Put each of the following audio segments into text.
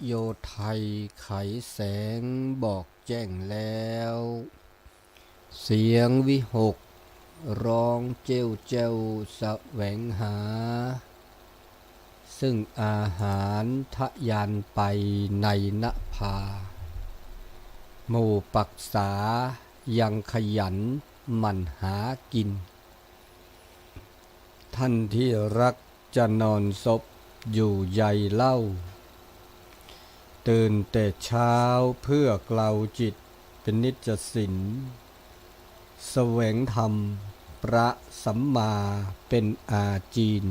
โยไทยไขแสงบอกแจ้งแล้ว เสียงวิหก ร้องเจ้วเจ้วแสวงหา ซึ่งอาหารทะยานไปในนภา หมู่ปักษายังขยันหมั่นหากิน ท่านที่รักจะนอนซบอยู่ใยเล่า ตื่นแต่เช้าเพื่อเกลาจิตเป็นนิจสิน แสวงธรรมพระสัมมาเป็นอาจีน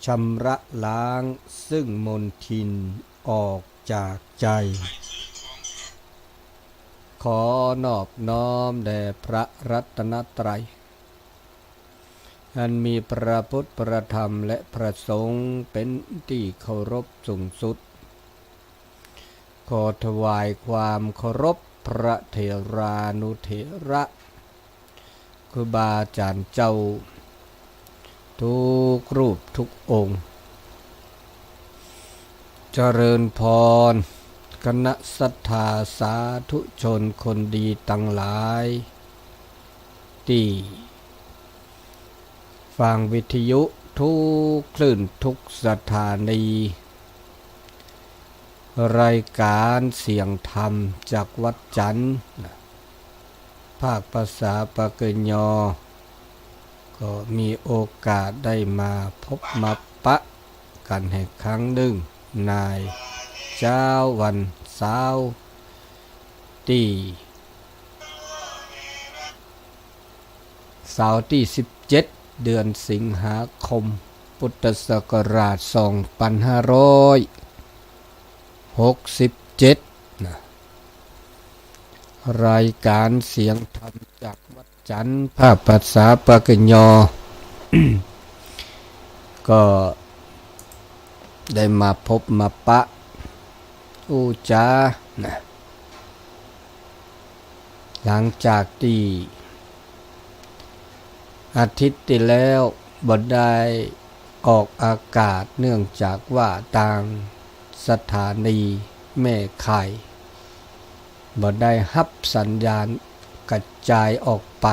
ชำระล้างซึ่งมลทินออกจากใจ ขอนอบน้อมแด่พระรัตนตรัย อันมีพระพุทธ พระธรรม และพระสงฆ์เป็นที่เคารพสูงสุด ขอถวายความเคารพพระเถรานุเถระ ครูบาอาจารย์เจ้า ทุกรูปทุกองค์ เจริญพร คณะศรัทธาสาธุชนคนดีทั้งหลาย ที่ฟังวิทยุทุกคลื่นทุกสถานี รายการเสียงธรรมจากวัดจันทร์ ภาคภาษาปากกยอ ก็มีโอกาสได้มาพบมาปะกันอีกครั้งหนึ่ง ในเช้าวันเสาร์ที่ เสาร์ที่สิบเจ็ด เดือนสิงหาคม พุทธศักราช สองพันห้าร้อยหกสิบเจ็ด นะ รายการเสียงธรรมจากวัดจันทร์ ภาคภาษาปากกยอ ก็ได้มาพบมาปะ อู้จา นะ หลังจากที่อาทิตย์ที่แล้วบ่ได้ออกอากาศ เนื่องจากว่าทางสถานีแม่ข่ายบ่ได้รับสัญญาณกระจายออกไป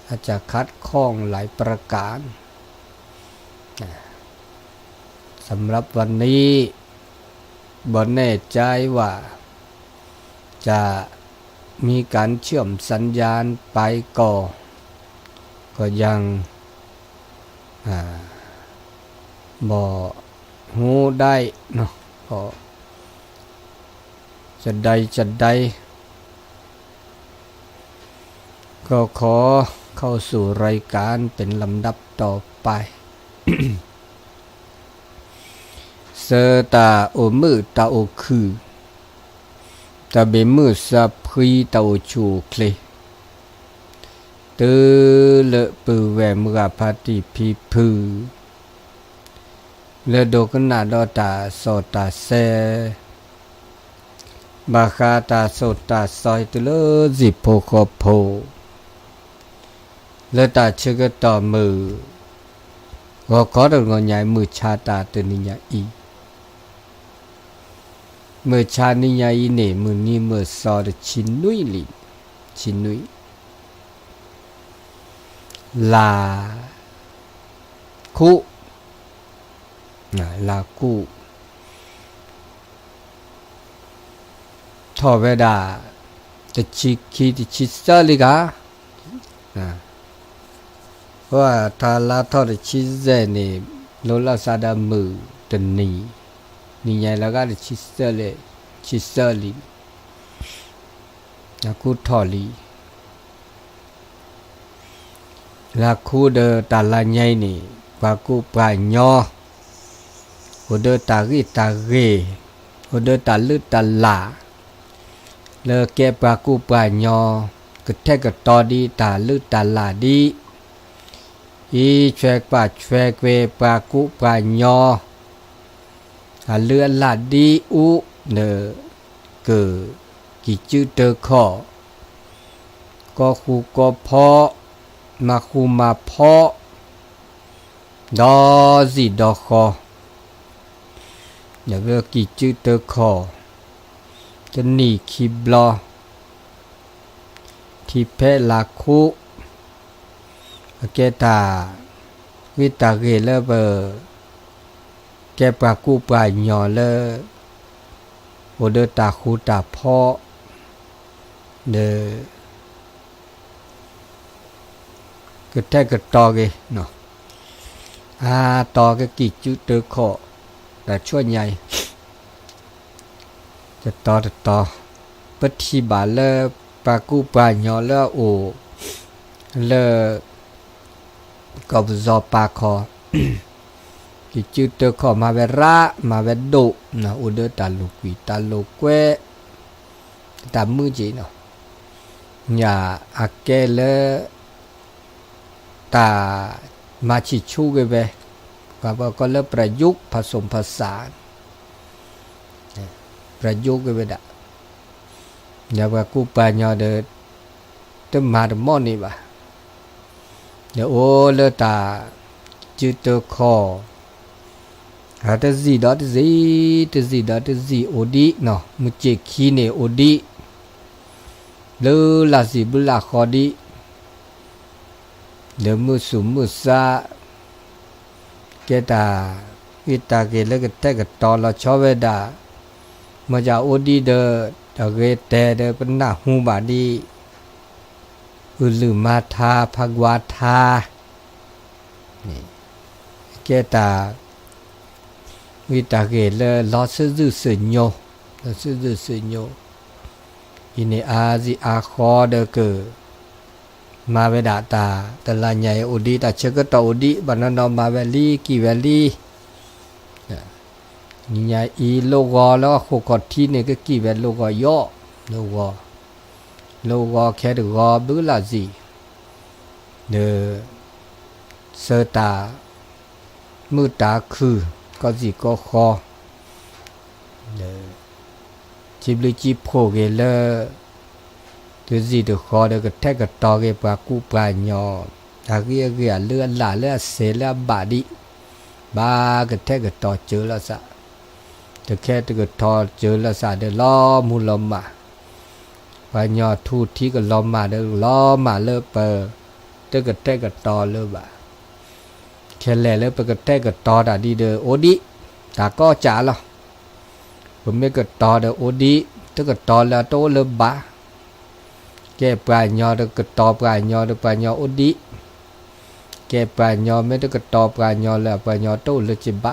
อาจจะขัดข้องหลายประการ สำหรับวันนี้บ่แน่ใจว่าจะมีการเชื่อมสัญญาณไปก่อ ก็ยัง อ่า บ่ฮู้ได้เนาะ ก็จะใดจะใด ก็ขอเข้าสู่รายการเป็นลำดับต่อไป ဆၢတၢ်အိၣ်မုာ်တၢ်အိၣ်ခုၣ်, တၢ်ဘၣ်မုာ်သးဖှံတၢ်အိၣ်ဆူၣ်အိၣ်ချ့, တုၤလၢပုၢ်ဝဲၢ်မုၢ်ဂၤဖါတံၢ်ဖံဖု လၢဒိကနၣ်ဒီးတၢ်စီတၢ်ဆှံ, ဘၣ်ဃးတၢ်စိၢ်တၢ်ကီ တုၤလၢဟံၣ်ဖိဃီဖိ လၢတၢ်ဆၢကတီၢ်မုာ်, ဂီၤခီတဂီၤညါအံၤ မုၢ်ဆါတၢ်တနံၤညါအံၤ, မုၢ်ဆါနံၤညါအံၤန့ၣ် မုၢ်နံၤမုၢ်သီတဆံနွံလံ, ဆံနွံ လါခူၣ်, လါခူၣ် ထီၣ်ဝဲဒၣ် တဆံခံ တဆံသၢလံဂၤ, အဃိတၢ်လါထီၣ်တဆံယဲၢ်န့ၣ် လိၣ်လီၤစးဒီးမုၢ်တနံၤ, နံၤညါလၢဂၤတဆံသၢလံ, ဆံသၢလံ, လါခူၣ်ထီၣ်လံ. လါခူၣ်ဒီးတၢ်လါညါအံၤန့ၣ် ပှၤကူၣ်ပှၤညီ, အိၣ်ဒီးတၢ်ဂ့ၢ်တၢ်ဂ့ၤ, အိၣ်ဒီးတၢ်လုၢ်တၢ်လၢ်, လၢကဲပှၤကူၣ်ပှၤညီ, ကထဲကတီၤဒံးတၢ်လုၢ်တၢ်လၢ်ဒံး, အံးဆွဲကွၢ်ဆွဲကွဲပှၤကူၣ်ပှၤညီ အလုၢ်အလၢ်ဒံးအူ, ဒီး ကကံၢ်စုတၢ်ခီၣ်, ကီၢ်ဃူကီၢ်ဖိး, မၤဃူမၤဖိး, ဒီးစံၣ်ဒီးဃီ, လၢကံၢ်စုတၢခီၣ် တနံၣ်ခံဘျီ ထံဖဲလါခိၣ် အကဲတၢ် ဂ့ၢ်တၢ်ဂ့ၢ်လၢပ ကဲပှၤကူပှၤကညီလၢ အိၣ်ဒီးတၢ်ဃူတၢ်ဖိး ဒီး ကထဲကတီၤက့ၤ အါတီကကံၢ်စုတၢခီၣ် တၢ်ဆူညါအံၤ တတီတတီ ပထံၣ်ဘၣ်လၢ ပှၤကူပှၤကညီလၢအအိၣ် လၢ ကီၢ်ပယီၤပာ်ခီၣ် ကံၢ်စုတၢခီၣ်မၤဝဲရၣ် မၤဝဲဒိၣ် အိၣ်ဒီးတၢ်လိာ်ကွံာ်တၢ်လိာ်ကွဲ တၢ်မုာ်က့ၤနီၤ ညၣ်အကဲလၢ တၢ်မၤဆံၣ်ဆူက့ၤဝဲ ပှၤကိးလၢ ประยุกต์ ผสมผสาน ประยุกต์ က့ၤဝဲဒၣ် ဒီးပှၤကူပှၤကညီဒီး တမၤတမီၣ်န့ၣ်ဘၣ် ဒီးအိၣ်လၢတၢ်စုတၢခီၣ် တစံၣ်ဒီးတစံၣ် တစံၣ်ဒီးတစံၣ်အိၣ်ဒံးနီၤ မုၢ်စ့ၢ်ခံန့ၣ်အိၣ်ဒံး ဘျုးလၢ်စံၣ်ဘျုးလၢ်ဃီဒံး ဒီးမုၢ်ဆူၣ်မုၢ်ဆါ ကဲတၢ် ဂ့ၢ်တၢ်ဂ့ၢ်လၢကထဲကတီၤလီၤဆီဝဲဒၣ် မ့ၢ်ယအိၣ်ဒံးဒီး အဂ့ၤတဲဒီးပနၢ်ဟူဘၣ်ဒံး အုလုၢ်မၤထါ ဖးကွၢ်ထါ ကဲတၢ် ဂ့ၢ်တၢ်ဂ့ၢ်လၢလီၤဆူၣ်စုၣ်စုၣ်ညိ လီၤဆူၣ်စုၣ်စုၣ်ညိ အံၤန့ၣ်အါစံးအါဃီဒီးက မၤဝဲဒၣ်တၢ် တလါညါအံၤအိၣ်ဒံး တၢ်ဆၢကတီၢ်အိၣ်ဒံး ဘၣ်နီၢ်နီၢ်မၤဝဲလံ ကံၣ်ဝဲလံ နံၤညါအံၤ လိၣ်ဂီၤလၢအဃိာ်ခီၣ်ထံးန့ၣ် ကကံၣ်ဝဲလိၣ်ဂီၤယီၣ် လိၣ်ဂီၤ လိၣ်ဂီၤခဲတဂီၤဘုလၢ်စံၣ် ဒီး ဆၢတၢ် မုာ်တၢ်ခုၣ် ကီၢ်စံၣ်ကီၢ်ဃီ ဒီး စံးဘျုးစံးဖှိၣ်က့ၤလၢ တစံၣ်တဃီဒီးကထဲကတီၤက့ၤပှၤကူပှၤကညီ အဂ့ၢ်အဂ့ၢ်အလၢအလၢ်လၢအစဲးလၢအဘၣ်ဒံး ဘၣ်ကထဲကတီၤစၢၤလီၤစး တခဲတကတီၤစၢၤလီၤစးဒီးလီၤမူလီၤမၢ် ပှၤကညီထူထံကလီၤမၢ်ဒီးလီၤမၢ်လၢပ တကထဲကတီၤလၢၤဘၣ် ခဲလၢာ်လၢပကထဲကတီၤတၢ်ဒ်ဒီးအိၣ်ဒံး တၢ်ကီစၢ်လီၤ ပမ့ၢ်ကတီၤဒီးအိၣ်ဒံး တကတီၤလၢအတအိၣ်လၢၤဘၣ် ကဲပှၤကညီဒီးကတီၤပှၤကညီဒီးပှၤကညီအိၣ်ဒံး ကဲပှၤကညီမ့ၢ်တကတီၤပှၤကညီလၢၤ ပှၤကညီတအိၣ်လၢၤဘၣ် ဒ်န့ၣ် တၢ် ဒိၣ်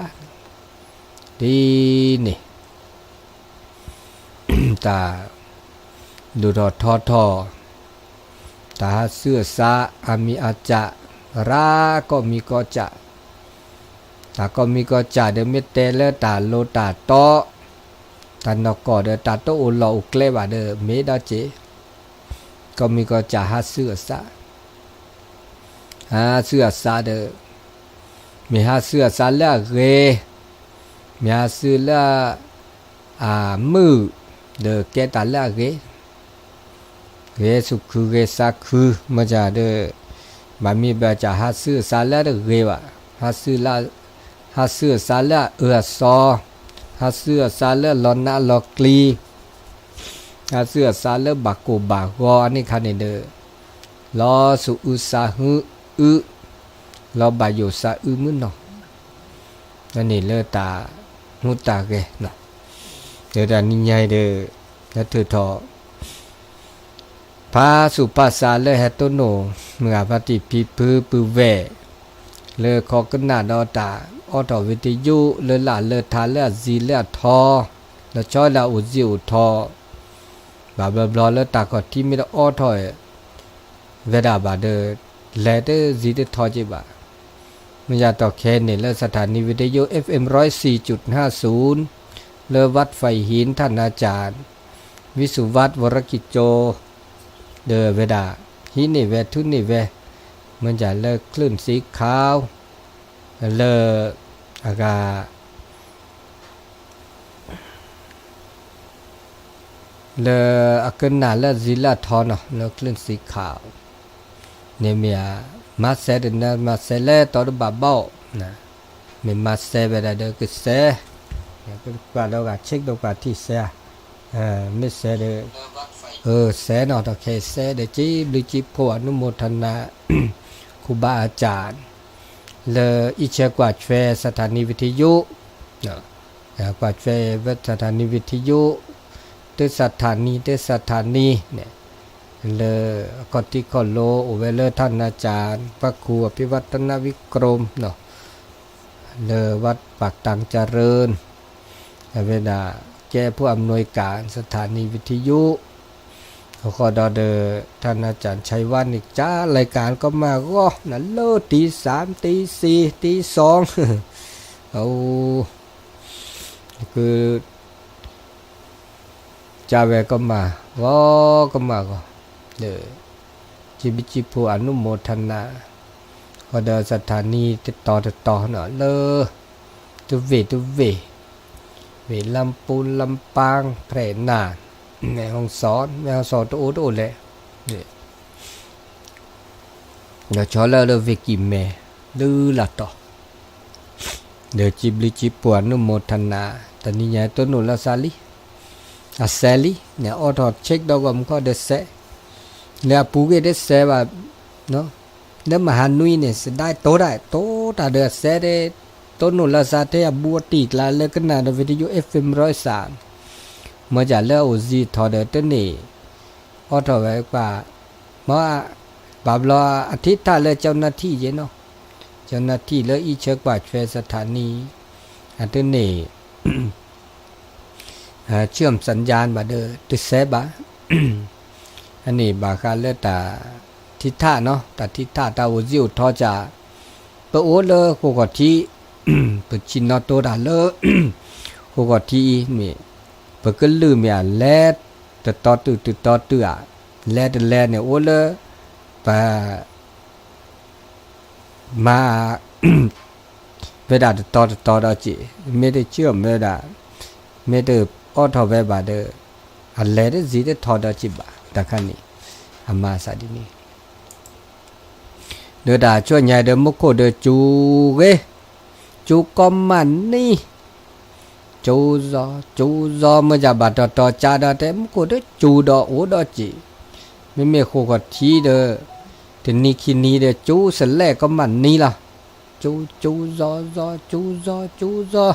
ထီၣ်ထီထီၣ် တၢ်ဟးဆူအစး အမံၤအစၢ် ရၣ်ကီၢ်မံၤကီၢ်စၢ် တၢ်ကီၢ်မံၤကီၢ်စၢ်ဒီးမ့ၢ်တဲလၢတၢ်လိၤတၢ်တီ တၢ်နီၢ်ကီၢ်ဒီးတၢ်တအိၣ်လီၢ်အိၣ်ကျဲဘၣ်ဒီး မ့ၢ်ဒၣ်စ့ၢ် ကီၢ်မံၤကီၢ်စၢ်ဟးဆူအစး ဟးဆူအစးဒီး မ့ၢ်ဟးဆူအစးလၢအဂ့ၤ, မ့ၢ်ဟးဆူလၢအမုာ်, ဒီးကဲတၢ်လၢအဂ့ၤ, ဂဲၤဆူၣ်ခုဂဲၤဆါခု, မ့ၢ်ဒ်ဒီး ဘၣ်မ့ၢ်ဘၣ်စးဟးဆူအစးလၢတဂ့ၤဘၣ်, ဟးဆူအစးလၢအအၢအသီ, ဟးဆူအစးလၢလီၤနးလီၤကျံၤ, ဟးဆူအစးလၢဘၣ်ကိၢ်ဘၣ်ဂီၤအန့ၣ်ခါန့ၣ်ဒီး လီၤဆူၣ်အုးသးဟုအုး, လီၤဘၣ်ယိၣ်သးအုးမုၢ်နီၢ်, အန့ၣ်လၢတၢ်ဟူးတၢ်ဂဲၤ, ဒီးတနံၤညါအံၤဒီး လၢထုးထီၣ် ဖးဆူၣ်ဖးစးလၢဟဲတိၢ်နီၣ် မုၢ်ဂၤဖါတံၢ်ဖံဖုပုၢ်ဝဲၢ် လၢခိးကနၣ်ဒီးတၢ်အိးထီၣ်ဝံၤတယုၢ် လၢလၢ်လၢထါလၢအစံးလၢအထီ, လၢဆီလၢအအိၣ်စံးအိၣ်ထီ, ဘၣ်ဘျီဘျီလၢတၢ်ခီၣ်ထံးမ့ၢ်တအိးထီၣ် ဝဲဒၣ်ဘၣ်ဒီး လဲၤတစံးတထီက့ၤဘၣ်. မ့ၢ်ယၤတီၢ်ခဲအံၤန့ၣ်လၢ สถานีวิทยุ เอฟเอ็ม ร้อยสี่จุดห้าศูนย์ လၢ วัดไฟหิน ท่านอาจารย์ วิสุวัฒน์ วรกิจโจ ဒီးဝဲဒၣ် ဟံးန့ၢ်ဝဲ ထုးန့ၢ်ဝဲ မ့ၢ်ယၤလၢคลื่นสีขาว လၢအဂၤ လၢအကနၣ်လၢအစံးလၢအထီနီၤ လၢ คลื่นสีขาว န့ၣ်မ့ၢ်ဧါ, မၤစဲတနၢၤ မၤစဲလဲၤတီဒီးဘၣ်ဘၣ်အီၤ, မ့ၢ်မၤစဲဝဲဒၣ်ဒီးကစဲး, ပကွၢ်ဒီးဂၤ check ဒီးပှၤထံၣ်စဲဧါ, မ့ၢ်စဲဒီး, စဲနီၤ ဒီးခဲစဲဒီး စံးဘျုးစံးဖှိၣ် အနုမောทนา ครูบาอาจารย์ လၢအံးဆၢကွၢ်ထွဲ สถานีวิทยุ ကွၢ်ထွဲ สถานีวิทยุ တ สถานี တ สถานี န့ၣ် လၢအခီၣ်ထံးခီၣ်လိၤ အိၣ်ဝဲလၢ ท่านอาจารย์ พระครูอภิวัฒนวิกรม န့ၣ် လၢ วัดปากตางเจริญ အဝဲဒၣ် ကဲ ผู้อำนวยการ สถานีวิทยุ အဃိဒီးဒီး ท่านอาจารย์ชัยวัฒน์ န့ၣ် က รายการ ကီမၢ်ဂီၢ် နလၢ ตีสาม ตีสี่ ตีสอง အိၣ် က ကဝဲကီမၢ်ဂီၢ် ကီမၢ်ဂီၢ် ဒီး စံးဘျုးစံးဖှိၣ် อนุโมทนา ဃီဒီး สถานี တတီၤတတီၤန့ၣ် လၢ တဝ့ၢ်တဝ့ၢ် ဝ့ၢ် ลำพูน ลำปาง แพร่น่าน แม่ฮ่องสอน แม่ฮ่องสอน တအိၣ်တအိၣ်လဲၣ် ဒီးဆီလၢလၢဝ့ၢ်ကံၢ်မဲ ဒုးလီၤတီၤ ဒီးစံးဘျုးစံးဖှိၣ် อนุโมทนา တနံၤညါတိၢ်နီၣ်လီၤသးလံ အစဲလံ န့ၣ် အိးထီၣ် check ဒီးဂီၢ်မူခီဒီးစဲ လၢအပူၤကွံာ်တစဲဘၣ် လၢမဟါနွံန့ၣ် စဒါတိၢ်တၢ် တိၢ်တၢ်ဒီးအစဲ တိၢ်နီၣ်လီၤသးထဲအဘူးအတံၢ်ကျါ လၢကနၣ်ဒီး วิทยุ เอฟเอ็ม ร้อยสาม မ့ၢ်ဒ်လၢအအိၣ်စ့ၢ်ထီၣ်ဒီးတန့ၢ် အိးထီၣ်ဝဲပှၤ မ့ၢ် ဘၣ်ဘျီအ ထိတ် လၢ เจ้าหน้าที่ ယဲနီၤ เจ้าหน้าที่ လၢအံးဆၢကွၢ်ထွဲ สถานี အတန့ၢ် เชื่อมสัญญาณ ဘၣ်ဒီး တစဲဘၣ် အန့ၣ်ဘၣ်ဃးလၢတၢ် ထိတ် နီၤ တၢ် ထိတ် တၢ်အိၣ်စ့ၢ်အိၣ်ထီၣ်ကၢ် ပအိၣ်လၢဃိာ်ခီၣ်ထံး ပဆ့ၣ်နီၤတိၢ်တၢ်လၢ ဃိာ်ခီၣ်ထံးအံၤမ့ၢ် ပကလုၢ်မ့ၢ်အလဲၤ တတီၤတုၤတတီၤတုၤဧါ လဲၤတလဲၤန့ၣ် အိၣ်လၢ ပ မၤ ဝဲဒၣ်တတီၤတတီၤဒီးက့ၢ် မ့ၢ်တဆၢၣ်မ့ၢ်ဝဲဒၣ် မ့ၢ်တအိးထီၣ်ဝဲဘၣ်ဒီး အလဲၤတစ့ၢ်တထီၣ်ဒီးက့ၢ်ဘၣ် တၢ်ခါန့ၣ် အမၤသးဒ်န့ၣ် ဒီးတၢ်ဆူညါဒီးမူခိၣ်ဒီးစူၤဂ့ၤ စူၤကီမးနံၤ စူၤစီၤ စူၤစီၤ မ့ၢ်ယၤဘၣ်တီၤတီၤကၢ်ဒီးတဲ မူခိၣ်ဒီးစူၤဒီးအိၣ်ဒီးက့ၢ် မ့မ့ၢ်ဃိာ်ခီၣ်ထံးဒီး တနံၤခံနံၤဒီးစူၤစလဲၣ်ကီမးနံၤလီၤ စူၤ စူၤစီၤစီၤ စူၤစီၤ စူၤစီၤ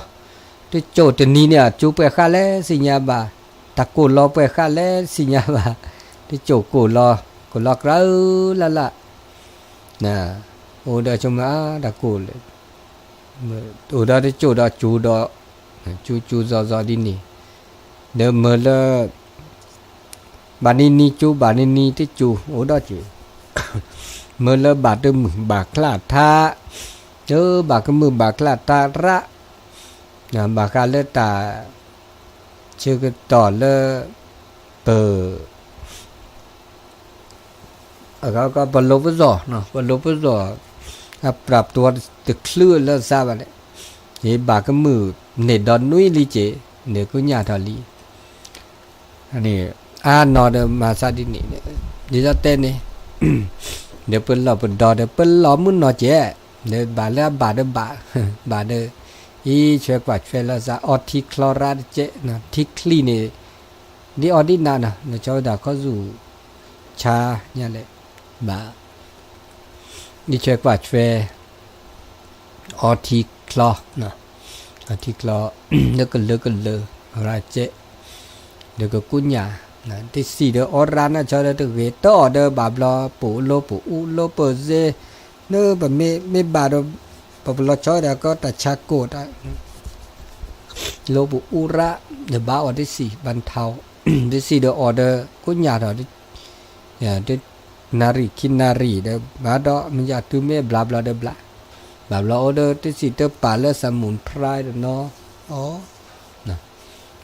တစိၢ်တနံၤန့ၣ် စူၤပှဲၤဃာ်လဲၣ်သ့ၣ်ညါဘၣ် တၢ်ကိၢ်လီၤပှဲၤဃာ်လဲၣ်သ့ၣ်ညါဘၣ် တစိၢ်ကိၢ်လီၤ ကိၢ်လီၤကြၢးလၢ်လၢ် အိၣ်ဒီးဆိကမိၣ် တၢ်ကိၢ်လၢ အိၣ်ဒီးတစိၢ်ဒီးစူၤဒီး စူၤစူၤစီၤစီၤဒ်န့ၣ် ဒီးမ့ၢ်လၢ ဘၣ်နံၤနံၤစူၤ ဘၣ်နံၤနံၤတစိၢ် အိၣ်ဒီးက့ၢ် မ့ၢ်လၢဘၣ်တမုာ်ဘၣ်ချၣ်ထါ လၢဘၣ်ကမုာ်ဘၣ်ချၣ်ထါရၣ် ဘၣ်ဃးလၢတၢ် ဆၢကတီၢ်လၢ ပ အဂၤကီး ပလိၤပစီၤ ပလိၤပစီၤ အပြးပတီၢ်တချုးလၢစါဘၣ်န့ၣ် ယဘၣ်ကမုာ်န့ၢ်ဒီးနွံလံက့ၢ် န့ၣ်ကညးထီၣ်လံ အါနီၤဒီးမၤသးဒ်န့ၣ် ဒ်သိးတဲန့ၣ် ဒီးပလီၢ်ပဒီဒီး ပလီၢ်မုၢ်နီၢ်ကဲး ဒီးဘၣ်လၢအဘၣ်ဒီးဘၣ် ဘၣ်ဒီး အံးဆှၢကွၢ်ထွဲလီၤသး အီထံချီရၣ်တကဲး ထံချံန့ၣ် ဒ်အီၤဒ်နးနီၤ နကၠီဝဲဒၣ်ခီဆူၣ် ဆါညါလဲၣ် ဘၣ် အံးဆှၢကွၢ်ထွဲ အီထံချီ အီထံချီ လၢကလၢကလၢ ရၣ်ကဲး ဒီးကကူညၢ် တစံးဒီးအီရၣ်နီၢ်ဆီဒီးတဂ့ၤ တအီၣ်ဒီးဘၣ်ဘျီ ပအိၣ်လီၤပအိၣ်လီၤပစ့ နပမ့ၢ်မ့ၢ်ဘၣ်ဒီး ပပလီၤဆီဒီးကီတၢ်ဆါကိၢ်တၢ် လီၤပအိၣ်ရၣ် ဒီးဘၣ်အီၣ်တစံး ဘၣ်ထီၣ် တစံးဒီးအီၣ်ဒီးကူညၢ်ထီၣ် တနၣ်ရံၣ်ခံနၣ်ရံၣ်ဒီး ဘၣ်ဒီးမ့ၢ်ယၤတုၤမ့ၢ်ဘျးဘျီဒီးဘျး ဘျးဘျီအိၣ်ဒီးတစံးတပာ်လၢ สมุนไพร ဒီးနီၤ အီ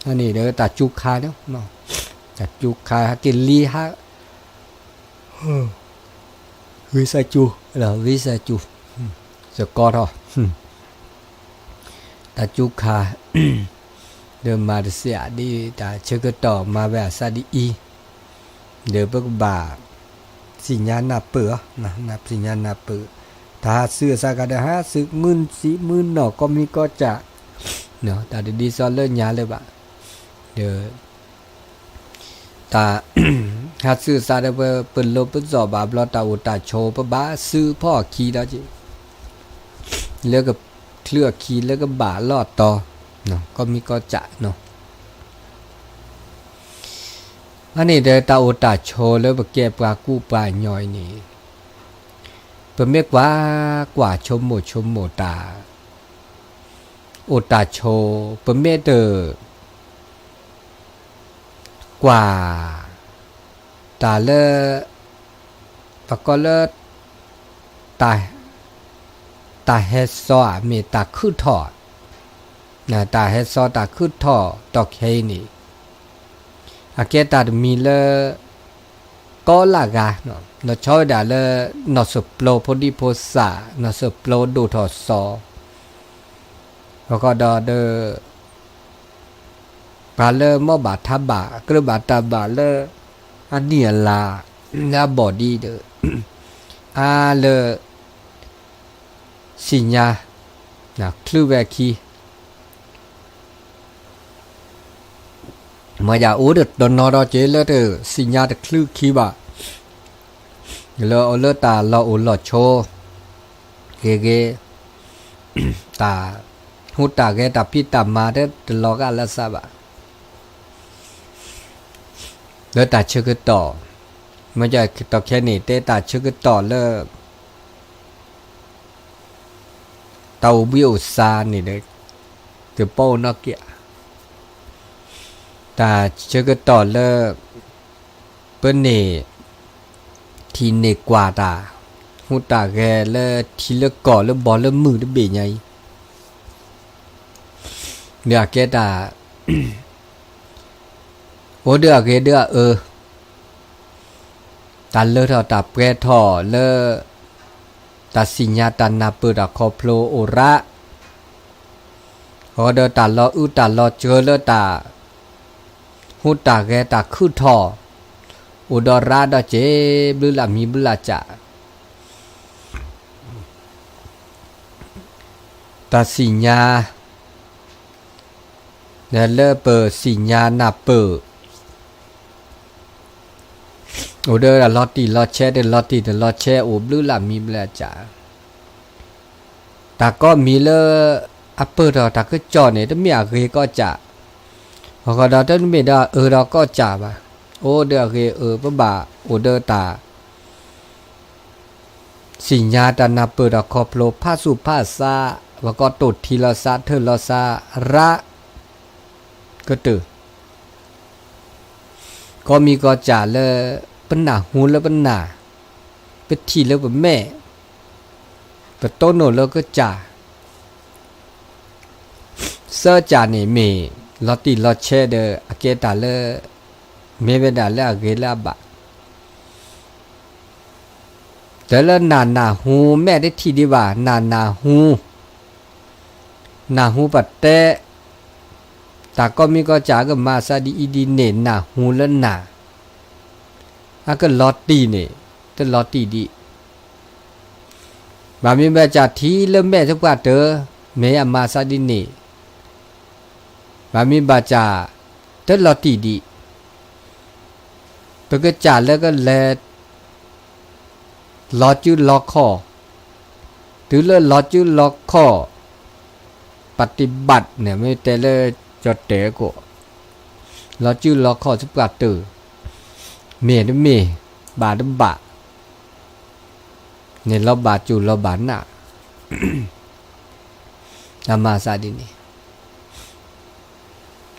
အန့ၣ်ဒီးတၢ်စူၤခါန့ၣ် တၢ်စူၤခါဟဲက့ၤလံဟး ဝံသးစူၤ ဝံသးစူၤ စကီထီၣ် တၢ်စူၤခါ ဒီးမၤတစဲးဧါ ဒ်တၢ်ဆၢကတီၢ်မၤဝဲအသးဒ်အံၤ ဒီးပကဘၣ် သ့ၣ်ညါနၢ်ပၢၢ်အီၤ သ့ၣ်ညါနၢ်ပၢၢ် တၢ်ဟးသုးအစးကဒီး ဟးသုးမုၢ်စံးမုၢ်နီၢ် ကိးမံၤကိးစး တၢ်တဒ်သိးလၢညါလၢၤဘၣ်, ဒီး တၢ် ဟးစုၣ်သးဒီးပ ပလိပစီၣ်ဘၣ်ဘျီ တၢ်အိၣ်တၢ်ဆိး ပဘၣ်စုဖီၣ်အခံဒီးက့ၤ လၢကချုးအခံလၢကဘၣ်လီၢ်တီၤ ကိးမံၤကိးကၠးနီၤ. အန့ၣ်ဒီးတၢ်အိၣ်တၢ်ဆိးလၢပကဲပှၤကူပှၤကညီအံၤန့ၣ် ပမ့ၢ်ကွၢ် ကွၢ်ဆိကမိၣ်ဆိကမိၣ်တၢ် အိၣ်တၢ်ဆိး ပမ့ၢ်တ ကွၢ် တၢ်လၢ ပကိးလၢ တၢ် တၢ်ဟဲစီဧါ မ့ၢ်တၢ်ခုၣ်ထီၣ်, တၢ်ဟဲစီတၢ်ခုၣ်ထီၣ်တီၢ်ခဲအံၤန့ၣ် အကဲတၢ်တမံၤလၢ ကီလၢ်ဂၤ, လီၤဆီဝဲဒၣ်လၢ နီၢ်စၢၢ်ပျိဖိဒံဖိသၣ် နီၢ်စၢၢ်ပျိဒိၣ်ထီၣ်စီၤ အဃိဒီး ပှၤလၢမ့ၢ်ဘၣ်ထါဘၣ် ကြၢးဘၣ်တၢ်ဘၣ်လၢ အနံၣ်အလါ လၢအဘီၣ်ဒံးဒီး အါလၢ သ့ၣ်ညါ ချုးဝဲအခံ မ့ၢ်ယအိၣ်ဒီးတနီၤဒီးက့ၤလၢတသ့ၣ်ညါတချုးခံဘၣ်, လၢအိၣ်လၢတၢ်လီၢ်အိၣ်လီၢ်ဆိး ဂ့ၤဂ့ၤ, တၢ်ဟူးတၢ်ဂဲၤတၢ်ဖံးတၢ်မၤတတလီၤဂာ်လၢသးဘၣ်, လၢတၢ်ဆၢကတီၢ်, မ့ၢ်ယတီၢ်ခဲန့ၣ် တဲတၢ်ဆၢကတီၢ်လၢ တၢ်အိၣ်ဘှံးအိၣ်သါန့ၣ်ဒီး ကပီအိၣ်နီၢ်က့ၣ်, တၢ်ဆၢကတီၢ်လၢ ပန့ၢ် ထံၣ်န့ၢ်ကွၢ်တၢ် ဟူးတၢ်ဂဲၤလၢထံလၢကီၢ်လၢဘီလၢမုၢ်တဘ့ၣ်ညါအံၤ ဒီးအကဲတၢ် အိၣ်ဒီးအဂ့ၤဒီးအအၢ တၢ်လၢထီၣ်တၢ်ပှဲၤထီၣ်လၢ တၢ်သ့ၣ်ညါတၢ်နၢ်ပၢၢ်တၢ်ခီဖျိအိၣ်ရၣ်, အဃိဒီးတၢ်လီၤအုးတၢ်လီၤစၢၤလၢတၢ် ဟူးတၢ်ဂဲၤတၢ်ခုၣ်ထီၣ် အိၣ်ဒီးရၣ်ဒီးက့ၤ ဘျုးလၢ်မံၤဘျုးလၢ်ကၠး တၢ်သ့ၣ်ညါ လၢပသ့ၣ်ညါနၢ်ပၢၢ် အိၣ်ဒီးလီၤတံၢ်လီၤဆဲး တလီၤတံၢ်တလီၤဆဲးအိၣ်ဘျုးလၢ်မံၤဘျုးလၢ်ကၠး, တၢ်ကိးမံၤလၢ အပၢၢ်ထီၣ်တၢ်ကစီၣ်န့ၣ် တမ့ၢ်အဂ့ၤကိးကၠး, အဃိဒီးတမ့ၢ်ဒီးအအၢဒီးကိးကၠးဘၣ်, အိၣ်ဒီးအဂ့ၤအအၢ ပဘၣ်အိၣ်ဒီးတၢ် သ့ၣ်ညါတၢ်နၢ်ပၢၢ်တၢ်ခီဖျိ ဖးသူၣ်ဖးသး ပှၤကိးတိၢ်ထံလီၤသး ထၢၣ်လီၤသး ရၣ် ကတၢၢ် ကိးမံၤကိးကၠးလၢ ပနၢ်ဟူလၢပနၢ်, ပထံၣ်လၢပမဲာ်, ပတိၢ်နီၣ်လၢကစၢ် သၢကၠးန့ၣ်မ့ၢ် လီၤတံၢ်လီၤဆဲးဒီး အကဲတၢ်လၢ မ့ၢ်ဝဲဒၣ်လၢအဂ့ၤလၢအဘၣ်, တၢ်လၢနၢ်နၢ်ဟူ မဲာ်တထံၣ်ဒံးဘၣ် နၢ်နၢ်ဟူ, နၢ်ဟူပတဲ တၢ်ကိးမံၤကိးကၠး အကမၤသးဒ်အံၤဒ်န့ၣ် နၢ်ဟူလၢနၢ်, အကလီၤတံၢ်န့ၣ် တလီၤတံၢ်ဒံး, ဘၣ်မ့ၢ်ဘၣ်ကၠးထံလၢမဲာ်သပှၢ်တၢၢ် မ့ၢ်အမၤသးဒ်န့ၣ်, ဘၣ်မ့ၢ်ဘၣ်ကၠး တလီၤတံၢ်ဒံး, ပကစၢ်လၢကလဲၤ လီၤစုလီၤခီၣ်, တုၤလၢလီၤစုလီၤခီၣ် ပတံၢ်ဘၣ်န့ၣ် မ့ၢ်တဲလၢကၠီၣ်တဲာ်ကိး, လီၤစုလီၤခီၣ်သပှၢ်တၢၢ်, မ့ၢ်တမ့ၢ် ဘၣ်တဘၣ်, န့ၣ်လီၤဘၣ်စူၢ်လီၤဘၣ်နာ်, တၢ်မၤသးဒ်န့ၣ်,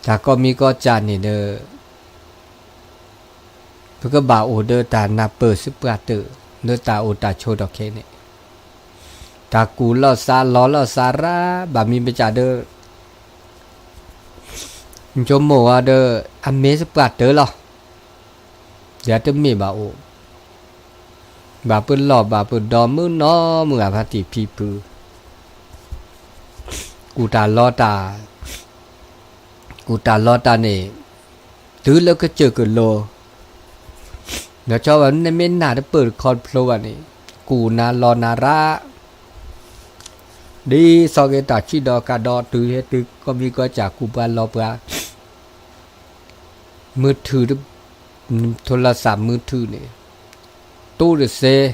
တၢ်ကိးမံၤကိးကၠးန့ၣ်ဒီး ပကဘၣ်အိၣ်ဒီးတၢ်နၢ်ပၢၢ်သပှၢ်တၢၢ် လၢတၢ်အိၣ်တၢ်ဆိးထီၣ်ခဲအံၤန့ၣ်, တၢ်ကူၣ်လီၤသးလီၤလီၤသးရၣ် ဘၣ်မ့ၢ်ပကစၢ်ဒီး ဆိကမိၣ်ဝဲဒီး အမ့ၢ်သပှၢ်တၢၢ်လီၤ, ဒီးတမ့ၢ်ဘၣ်အိၣ်, ဘၣ်ပလီၢ်ဘၣ်ပဒီမုၢ်နီၢ်မုၢ်ဂၤဖါတံၢ်ဖံဖု ကူၣ်တၢ်လီတၢ်, ကူၣ်တၢ်လီတၢ်န့ၣ် တုၤလၢကစၢၢ်ကလိၤ, ဒီးဆီဝဲန့ၣ်မ့ၢ်နၢ်တပၢၢ်တခီတဖျိဘၣ်န့ၣ်, ကူၣ်နၤလီၤနၤရၣ်, ဒ်သိးက့ၤတၢ်ဆံးဒီးကဒီးတုၤဟဲတုၤကီၢ်မံကီၢ်စၢ်ကူၣ်ပှၤလီၤပှၤ မုၢ်ထုး ထိလီၤသးမုၢ်ထုးန့ၣ် တိၢ်တစဲး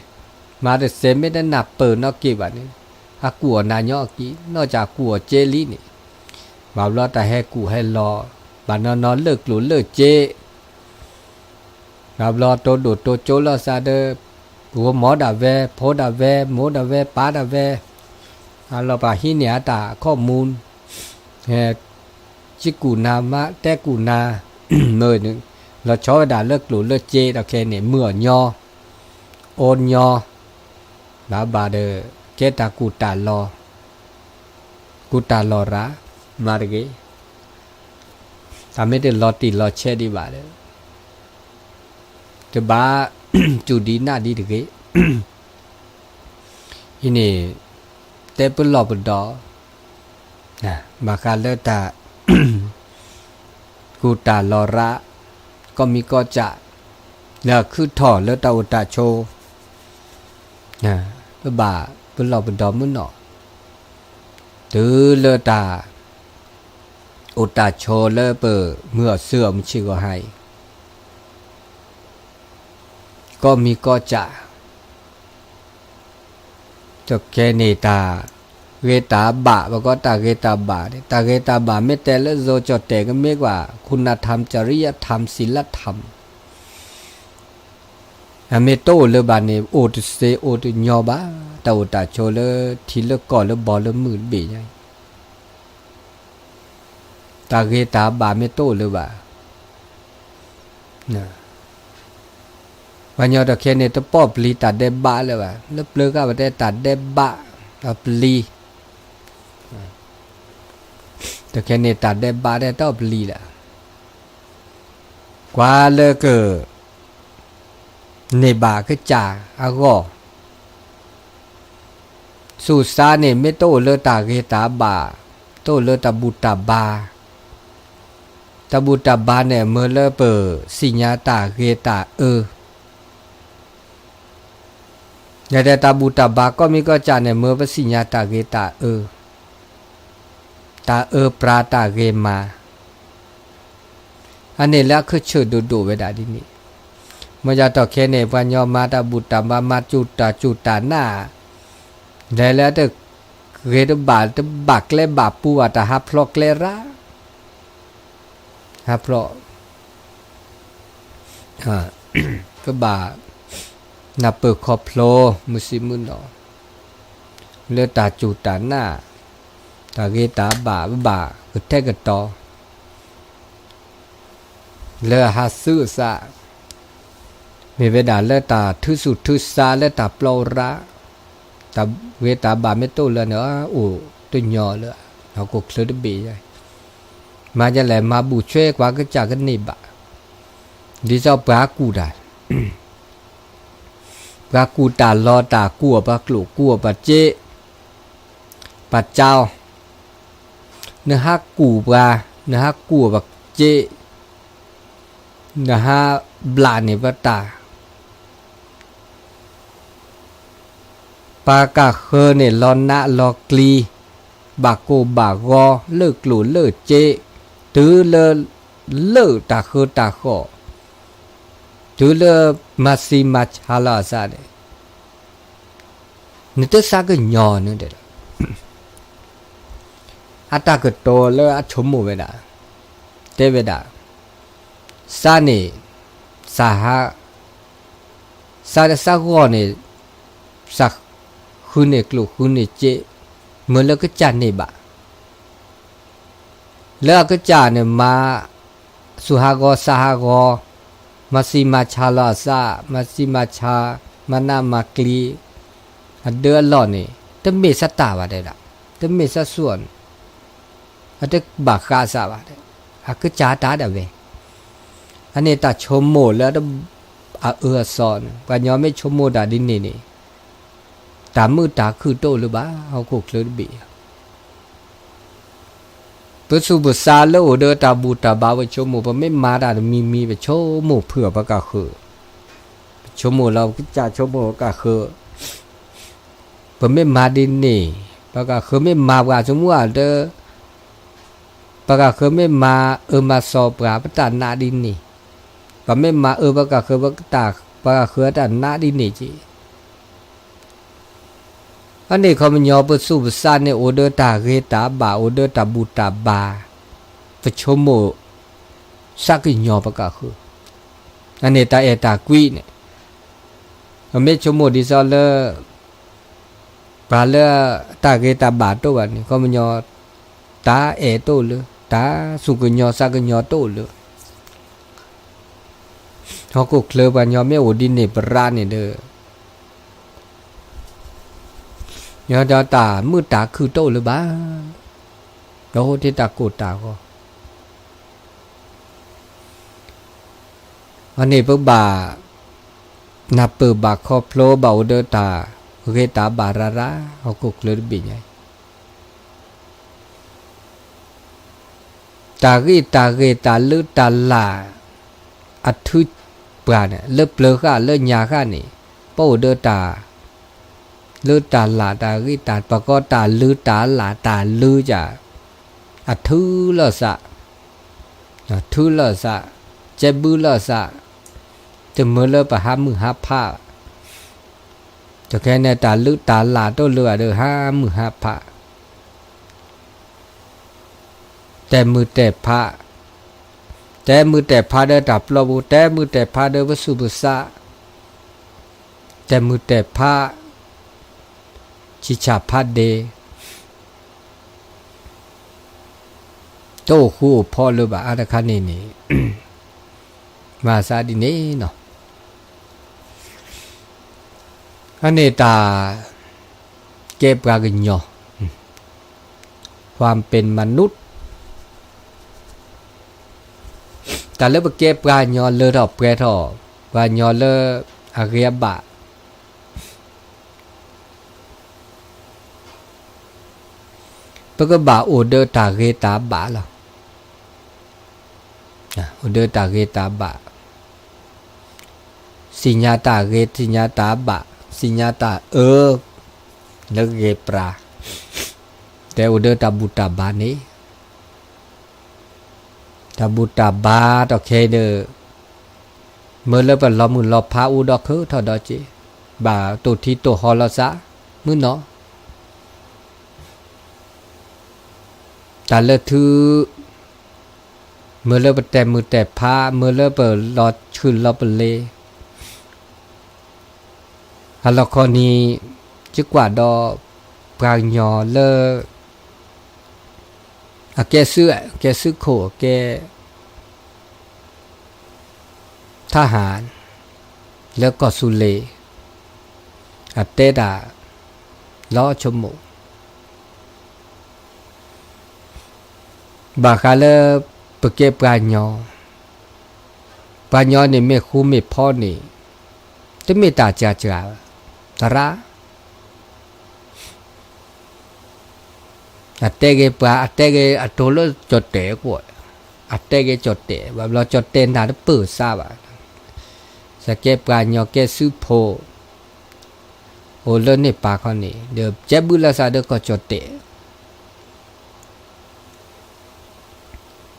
မၤတစဲး မ့ၢ်တနၢ်ပၢၢ်နီၣ်က့ၤဘၣ်န့ၣ် အကူၣ်အီၤနၤညီအက့ၤ နီၢ်ကၢ်ကူၣ်အီၤကဲလံန့ၣ် ဘၣ်ဘျီတၢ်ဟဲကူၣ်ဟဲလီၤ ဘၣ်နီၢ်နီၢ်လၢၢ်ကျိၤလၢၢ်စ့ ဘၣ်ဘျီတိၢ်ဒိၣ်တိၢ်ကၠိလီၤသးဒီး ဂိၢ်မီဒၣ်ဝဲ ဖိဒၣ်ဝဲ မိၢ်ဒၣ်ဝဲ ပၢ်ဒၣ်ဝဲ အလီၤပာ်ဟံးန့ၢ်အတၢ်ခီၣ်မူ ကကူၣ်နၤမး တဲကူၣ်နၤ မုၢ်န့ၣ် လီၤဆီဝဲဒၣ်လၢကျိၤလၢစ့ဒီးခဲန့ၣ် မုၢ်အီၣ်ညီ အိၣ်ညီ ဘၣ်ဘၣ်ဒီး ကဲတၢ်ကူၣ်တၢ်လီၤ ကူၣ်တၢ်လီၤရၣ် မၤတဂ့ၤ တၢ်မ့ၢ်တလီၤတံၢ်လီၤဆဲးဒံးဘၣ်ဒီး တဘၣ် စူၢ်ဒံးနၢ်ဒံးတဂ့ၤ အံၤန့ၣ် တဲပလီၢ်ပဒီ ဘၣ်ဃးလၢတၢ် ကူၣ်တၢ်လီၤရၣ် ကီၢ်မံကီၢ်စၢ် လၢအခုၣ်ထီၣ်လၢတၢ်အိၣ်တၢ်ဆိး ပဘၣ်ပလီၢ်ပဒီမုၢ်နီၢ် တုၤလၢတၢ် အိၣ်တၢ်ဆိးလၢပမုၢ်အီၣ်စုအီၣ်မုၢ်ဆ့ၣ်ဂီၤဟါအံၤ ကီၢ်မံကီၢ်စၢ် တခဲန့ၣ်တၢ် ဂ့ၤတၢ်ဘၣ် ပကိးတၢ်ဂ့ၤတၢ်ဘၣ်န့ၣ် တၢ်ဂ့ၤတၢ်ဘၣ်မ့ၢ်တဲလၢ ဇိကၠီၣ်တဲၣ်ကမ့ၢ်ကွၢ် คุณธรรม จริยธรรม ศีลธรรม အမ့ၢ်တအိၣ်လၢၤဘၣ်န့ၣ် အိၣ်တစ့အိၣ်တညီဘၣ် တၢ်အိၣ်တၢ်ဆိးလၢထံလၢကီၢ်လၢဘီလၢမုၢ်တဘ့ၣ်ညါအံၤ တၢ်ဂ့ၤတၢ်ဘၣ်မ့ၢ်တအိၣ်လၢၤဘၣ် ပှၤကညီတခဲန့ၣ် တပိာ်ပျံၤတၢ်ဒဲးဘးလၢၤဘၣ် လၢပျၢၤဂၤပတဲတၢ်ဒဲးဘး အပျံၤ တခဲန့ၣ်တၢ်ဒဲးဘးတဲတၢ်ပျံၤလၢၤ ကွၢ်လၢက န့ၢ်ဘၣ်ကစၢ်အဂီၢ် ဆူၣ်စါန့ၣ် မ့ၢ်တအိၣ်လၢတၢ်ဂ့ၤတၢ်ဘၣ်, တအိၣ်လၢတၢ်ဘူၣ်တၢ်ဘါ, တၢ်ဘူၣ်တၢ်ဘါန့ၣ် မၢလၢပသ့ၣ်ညါတၢ်ဂ့ၤတၢ်အၢ, ယတဲတၢ်ဘူၣ်တၢ်ဘါ ကီၢ်မံၤကီၢ်စဲၣ်န့ၣ် မၢပသ့ၣ်ညါတၢ်ဂ့ၤတၢ်အၢ, တၢ်အၢပြါတၢ်ဂ့ၤမၤ အန့ၣ်လၢအခၢၣ်ဆၢၣ်ဒိၣ်ဒိၣ်ဝဲဒၣ်ဒ်န့ၣ်, မ့ၢ်ယၤတီၢ်ခဲန့ၣ် ပှၤညီမၤတၢ်ဘူၣ်တၢ်ဘါ မၤစူၢ်တၢ်စူၢ်တၢ်နာ်, လဲၤလၢတဂ့ၤတဘၣ် တဘၣ်ကျဲဘၣ်ပူၤဘၣ် တၢ်ဟးဖျိးကျဲရၣ်, ဟးဖျိး ကဘၣ်နၢ်ပၢၢ်ခီဖျိ မုၢ်ဆံးမုၢ်နီၤ လၢတၢ်စူၢ်တၢ်နာ်, တၢ်ဂ့ၤတၢ်ဘၣ် ဘၣ်ကထဲကတီၤ လၢအဟးသုးအသး, မ့ၢ်ဝဲဒၣ်လၢတၢ်ထုးဆူၣ်ထုးစါလၢတၢ်ပျီရၣ်, တၢ်ဂ့ၤတၢ်ဘၣ်မ့ၢ်တအိၣ်လၢၤန့ၣ် အိၣ်တညီလၢၤ, ဟီၣ်ခိၣ်ချၢတဘ့ၣ်ယါ, မၤဒ်လဲၣ် မၤဘူၣ်ဆွဲကွၢ်ကစၢ်ကန့ၢ်ဘၣ်, ဒ်သိးပှၤကူၣ်တၢ် ပှၤကူၣ်တၢ်လီတၢ် ကူၣ်အီၣ်ပှၤကျိၣ် ကူၣ်အီၣ်ပှၤစ့, ပှၤကၠီ, နဟးကူၣ်ပှၤ, နဟးကူၣ်အီၣ်ပှၤစ့, နဟးဘျးန့ၢ်ပှၤတၢ်, ပှၤကၢ်ဃၢၤန့ၣ် လီၤနးလီၤကျံၤ, ဘၣ်ကိၢ်ဘၣ်ဂီၤ လၢကျိၣ်လၢစ့, တုၤလၢ လၢတၢ်ဃၢတၢ်ဃီၣ်, တုၤလၢမၤသံမၤဆါလီၤအသးန့ၣ် နတသးကညီၤန့ၣ်ဒီး အတၢ်ကတိၤလၢအဆိကမိၣ်ဝဲဒၣ်, တဲဝဲဒၣ်, သးန့ၣ်, သးဟး, သးဒီးသးဂီၢ်န့ၣ်, သးဃုန့ၢ်ကျိၣ်ဃုန့ၢ်စ့, မၢလၢကစၢ်န့ၢ်ဘၣ် လၢအကစၢ်န့ၣ် မၤသူၣ်ဟးဂီၤသးဟးဂီၤ, မၤသံမၤဆါလီၤအသး, မၤသံမၤဆါ, မၤနးမၤကျံၤ, အဒၢအလီၢ်န့ၣ် တမ့ၢ်သးတၢ်ဘၣ်တဲဒၣ်, တမ့ၢ်သးသူၣ်အီၤန့ၣ်, အတဘၣ်ဃးသးဘၣ်တဲ, အကစၢ်တၢ်ဒၣ်ဝဲ, အန့ၣ်တၢ်ဆိကမိၣ်လၢ အအၢအသီန့ၣ် ပှၤကညီမ့ၢ်ဆိကမိၣ်တၢ်ဒ်န့ၣ်န့ၣ် တၢ်မုာ်တၢ်ခုၣ်တအိၣ်လၢၤဘၣ် ဟီၣ်ခိၣ်ချၢတဘ့ၣ် ပသူၣ်ပသးလၢအိၣ်ဒီးတၢ်ဘူၣ်တၢ်ဘါ ပဆိကမိၣ် ပမ့ၢ်မၤတၢ်တမံၤမံၤ ပဆိကမိၣ်ဖုးအီၤပကၢ်ဃၢၤ, ပဆိကမိၣ်လီၤ ပကစၢ်ဆိကမိၣ်ပကၢ်ဃၢၤ, ပမ့ၢ်မၤဒ်န့ၣ် ပှၤကဃၢၤမ့ၢ်မၤပှၤဆိကမိၣ်ဧါဒီး, ပှၤကဃၢၤမ့ၢ်မၤအၢမၤစီၤပှၤ ပတၢ်နးဒ်န့ၣ်, ပှၤမ့ၢ်မၤအၢပှၤကဃၢၤ ပှၤကဃၢၤအတၢ်နးဒ်န့ၣ်က့ၤ. အန့ၣ်ခီပညီပသူၣ်ပသးန့ၣ် အိၣ်ဒီးတၢ်ဂ့ၤတၢ်ဘၣ် အိၣ်ဒီးတၢ်ဘူၣ်တၢ်ဘါ, ပဆိကမိၣ် သးကညီၤပှၤကဃၢၤ, အန့ၣ်တၢ်အဲၣ်တၢ်ကွံန့ၣ်, ပမ့ၢ်ဆိကမိၣ်ဒ်သိးလၢ ပှၤလၢတၢ်ဂ့ၤတၢ်ဘၣ်တအိၣ်ဘၣ်န့ၣ် ခီပညီ တၢ်အဲၣ်တအိၣ်လၢ တၢ်သူၣ်ကညီၤသးကညီၤတအိၣ်လၢ ဟီၣ်ခိၣ်ချၢပှၤညီမ့ၢ်အိၣ်ဒ်န့ၣ်ပရၢန့ၣ်ဒီး, ညီဒီးတၢ်မုာ်တၢ်ခုၣ်တအိၣ်လၢၤဘၣ်, ဒီးအိၣ်ထဲတၢ်ကိၢ်တၢ်ဂီၤ. အန့ၣ်ပဘၣ်နၢ်ပၢၢ်ဘၣ်ခီဖျိဘၣ်အိၣ်ဒီးတၢ်ဂ့ၤတၢ်ဘၣ်ရၤရၤ ဟီၣ်ခိၣ်ချၢတဘ့ၣ်ညါအံၤ တၢ်ဂ့ၢ်တၢ်ဂ့ၤတၢ်လၢတၢ်လၢ် အထုပှၤန့ၣ် လၢပျၢၤဃာ်လၢညါဃာ်န့ၣ် ပအိၣ်ဒီးတၢ် လၢတၢ်လၢ်တၢ်ဂ့ၢ်တၢ် ပှၤကိးတၢ်လၢတၢ်လၢ်တၢ်လၢက အထုလီၤသး, ထုလီၤသး, ကဲဘုလီၤသး, တမ့ၢ်လၢပဟးမုၢ်ဟးဖး တခဲန့ၣ် တၢ်လၢတၢ်လၢ်တအိၣ်လၢၤဘၣ်ဒီးဟးမုၢ်ဟးဖး, တဲမုာ်တဲဖး, တဲမုာ်တဲဖးဒီးတၢ်ပျီပူၤ, တဲမုာ်တဲဖးဒီးပသူၣ်ပသး, တဲမုာ်တဲဖး, ဆံးဆါဖးဒ့ တအိၣ်ဃူအိၣ်ဖိးလၢၤဘၣ် အါတခါန့ၣ်န့ၣ် မၤသးဒ်န့ၣ်နီၤ. အန့ၣ်တၢ်ကဲပှၤကညီ ความเป็นมนุษย์ တၢ်လၢပကဲပှၤကညီလၢထီၣ်ပှဲၤထီၣ် ပှၤကညီလၢအဂ့ၤအဘၣ် ပကဘၣ်အိၣ်ဒီးတၢ်ဂ့ၤတၢ်ဘၣ်လီၤ. အိၣ်ဒီးတၢ်ဂ့ၤတၢ်ဘၣ်, သ့ၣ်ညါတၢ်ဂ့ၤ သ့ၣ်ညါတၢ်ဘၣ် သ့ၣ်ညါတၢ်အၢ လၢဂ့ၤပြၤ, တဲအိၣ်ဒီးတၢ်ဘူၣ်တၢ်ဘါန့ၣ် တၢ်ဘူၣ်တၢ်ဘါတခါဒီး မ့ၢ်လၢပလီၤမုၢ်လီၤဖးအိၣ်ဒီးခုထီၣ်ဒီးက့ၤ ဘၣ်တိၢ်ထံတိၢ်ဟီၣ်လီၤသး မုၢ်နီၤ တၢ်လၢထု မ့ၢ်လၢပတဲမုာ်တဲဖး မ့ၢ်လၢပလီၤဆှုၣ်လီၤပလ့ၤ အလီၢ်ခီန့ၣ် ယကွၢ်ဒီး ပှၤကညီလၢ အကဲသုး ကဲသုးခိၣ် ကဲ ထၣ်ဟၣ် လၢကီၢ်သူလ့ၤ အတဲတၢ် လီၤဆိကမိၣ် ဘၣ်ဃးလၢ ပကဲပှၤကညီ ပှၤကညီန့ၣ်မ့ၢ်ဃူမ့ၢ်ဖိးန့ၣ် တမ့ၢ်တၢ်စှၤစှၤ သရၣ် အတဲဂ့ၤပှၤ အတဲဂ့ၤအတိၤလၢကၠီၣ်တဲာ်ကွီၢ် အတဲဂ့ၤကၠီၣ်တဲာ် ဘၣ်ဘျီကၠီၣ်တဲာ်နၢ်တပၢၢ်သးဘၣ် သကဲပှၤကညီကဲသုးဖိ အိၣ်လၢန့ၣ်ပာ်ခီန့ၣ် ဒီးကဲဘုလၢသးဒီးကီၢ်ကၠီၣ်တဲာ်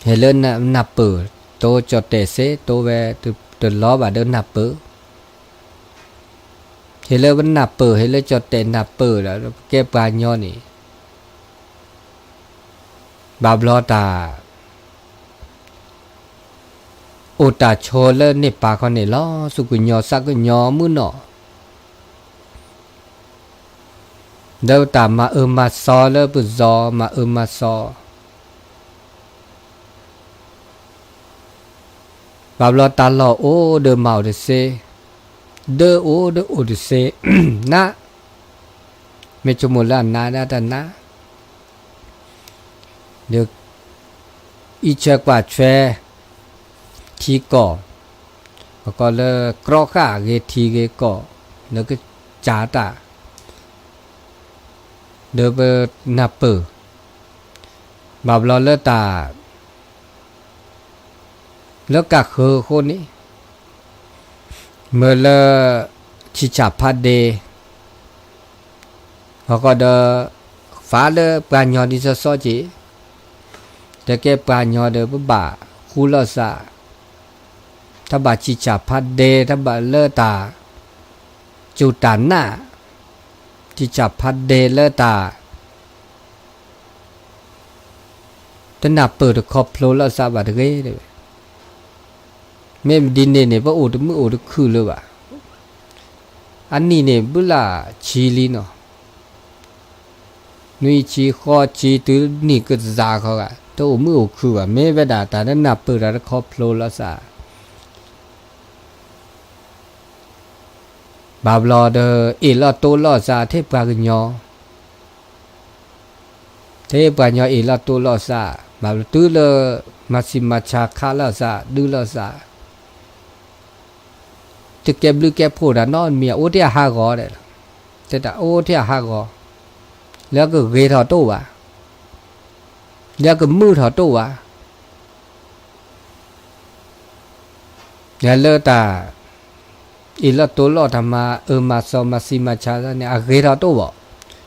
ဟဲလၢနၢ်ပၢၢ် တိကၠီၣ်တဲာ်စ့ တိဝဲတလီၤဘၣ်ဒီးနၢ်ပၢၢ် ဟဲလၢပနၢ်ပၢၢ် ဟဲလၢကၠီၣ်တဲာ်နၢ်ပၢၢ်ဒီး ပကဲပှၤကညီန့ၣ် ဘၣ်ဘျီတၢ် အိၣ်တၢ်ဆိးလၢန့ၣ်ပာ်ခီန့ၣ်လီၤ သူၣ်ကညီၤသးကညီၤမုၢ်နီၢ် ဒီးတၢ်မၤအၢမၤသီလၢပစီၤ မၤအၢမၤသီ ဘၣ်ဘျီတၢ်လီၢ်အိၣ်ဒီးမၤအိၣ်တသ့, ဒၢအိၣ်ဒီးအိၣ်တသ့, နး, မ့ၢ်ဆိကမိၣ်လၢအနးဒၣ်တနး, ဒီး အံးဆွဲကွၢ်ဆွဲ ထံကီၢ်, ပကိးလၢကြီဃာ်ဂ့ၤထံဂ့ၤကီၢ်, လၢကစၢ်တၢ် ဒီးပနၢ်ပၢၢ်, ဘၣ်ဘျီလၢတၢ် လၢကဃၢၤအဃိန့ၣ်, မ့ၢ်လၢ ဆံးဆၣ်ဖးဒ့, ဟီၣ်ကီၢ်ဒီး farming ပာ်လၢပှၤကညီဒ်သိးသိးက့ၤ, တကဲပှၤကညီဒီးပဘၣ်ဃူလိာ်သး, တၢ်ဘၣ်စံးဆၣ်ဖးဒဲး တၢ်ဘၣ်လၢတၢ်စူၢ်တၢ်နာ်, စံးဆၣ်ဖးဒဲးလၢတၢ် တနၢ်ပၢၢ်တခီဖျိလိာ်သးဘၣ်တဂ့ၤတဲဝဲ. မ့ၢ်ဒ်န့ၣ်န့ၣ် ပအိၣ်တမုာ်အိၣ်တခုၣ်လၢၤဘၣ်. အနံၣ်န့ၣ်ဘုလၢဆံလံနီၤ, နွံဆံဃိးဆံတုၤနံၣ်ကစၢ်ခီဂၤ တအိၣ်မုာ်အိၣ်ခုၣ်ဘၣ်. မ့ၢ်ဝဲဒၣ်တၢ်တနၢ်ပၢၢ်တၢ်တခီဖျိလိာ်သး ဘၣ်ဘျီဒီး အ့ၣ်လိာ်တိလိာ်သး ထဲပှၤကညီ, ထဲပှၤကညီအ့ၣ်လိာ်တိလိာ်သး, ဘၣ်ဘျီတုၤလၢ မၤဆံးမၤဆါခးလိာ်သး ဒုးလိာ်သး, တကဲဘျုးကဲဖှိၣ်တၢ်နီတမံၤ အိၣ်ထဲအဟးဂီၤဒဲးလီၤ. တဲတၢ်အိၣ်ထဲအဟးဂီၤ, လၢအကဂ့ၤထီၣ်တအိၣ်ဘၣ်, လၢအကမုာ်ထီၣ်တအိၣ်ဘၣ်. လၢတၢ် အ့ၣ်လိာ်တိလိာ်တၢ်မၤအၢမၤသီမၤဆံးမၤဆါန့ၣ် အဂ့ၤထီၣ်တအိၣ်ဘၣ်.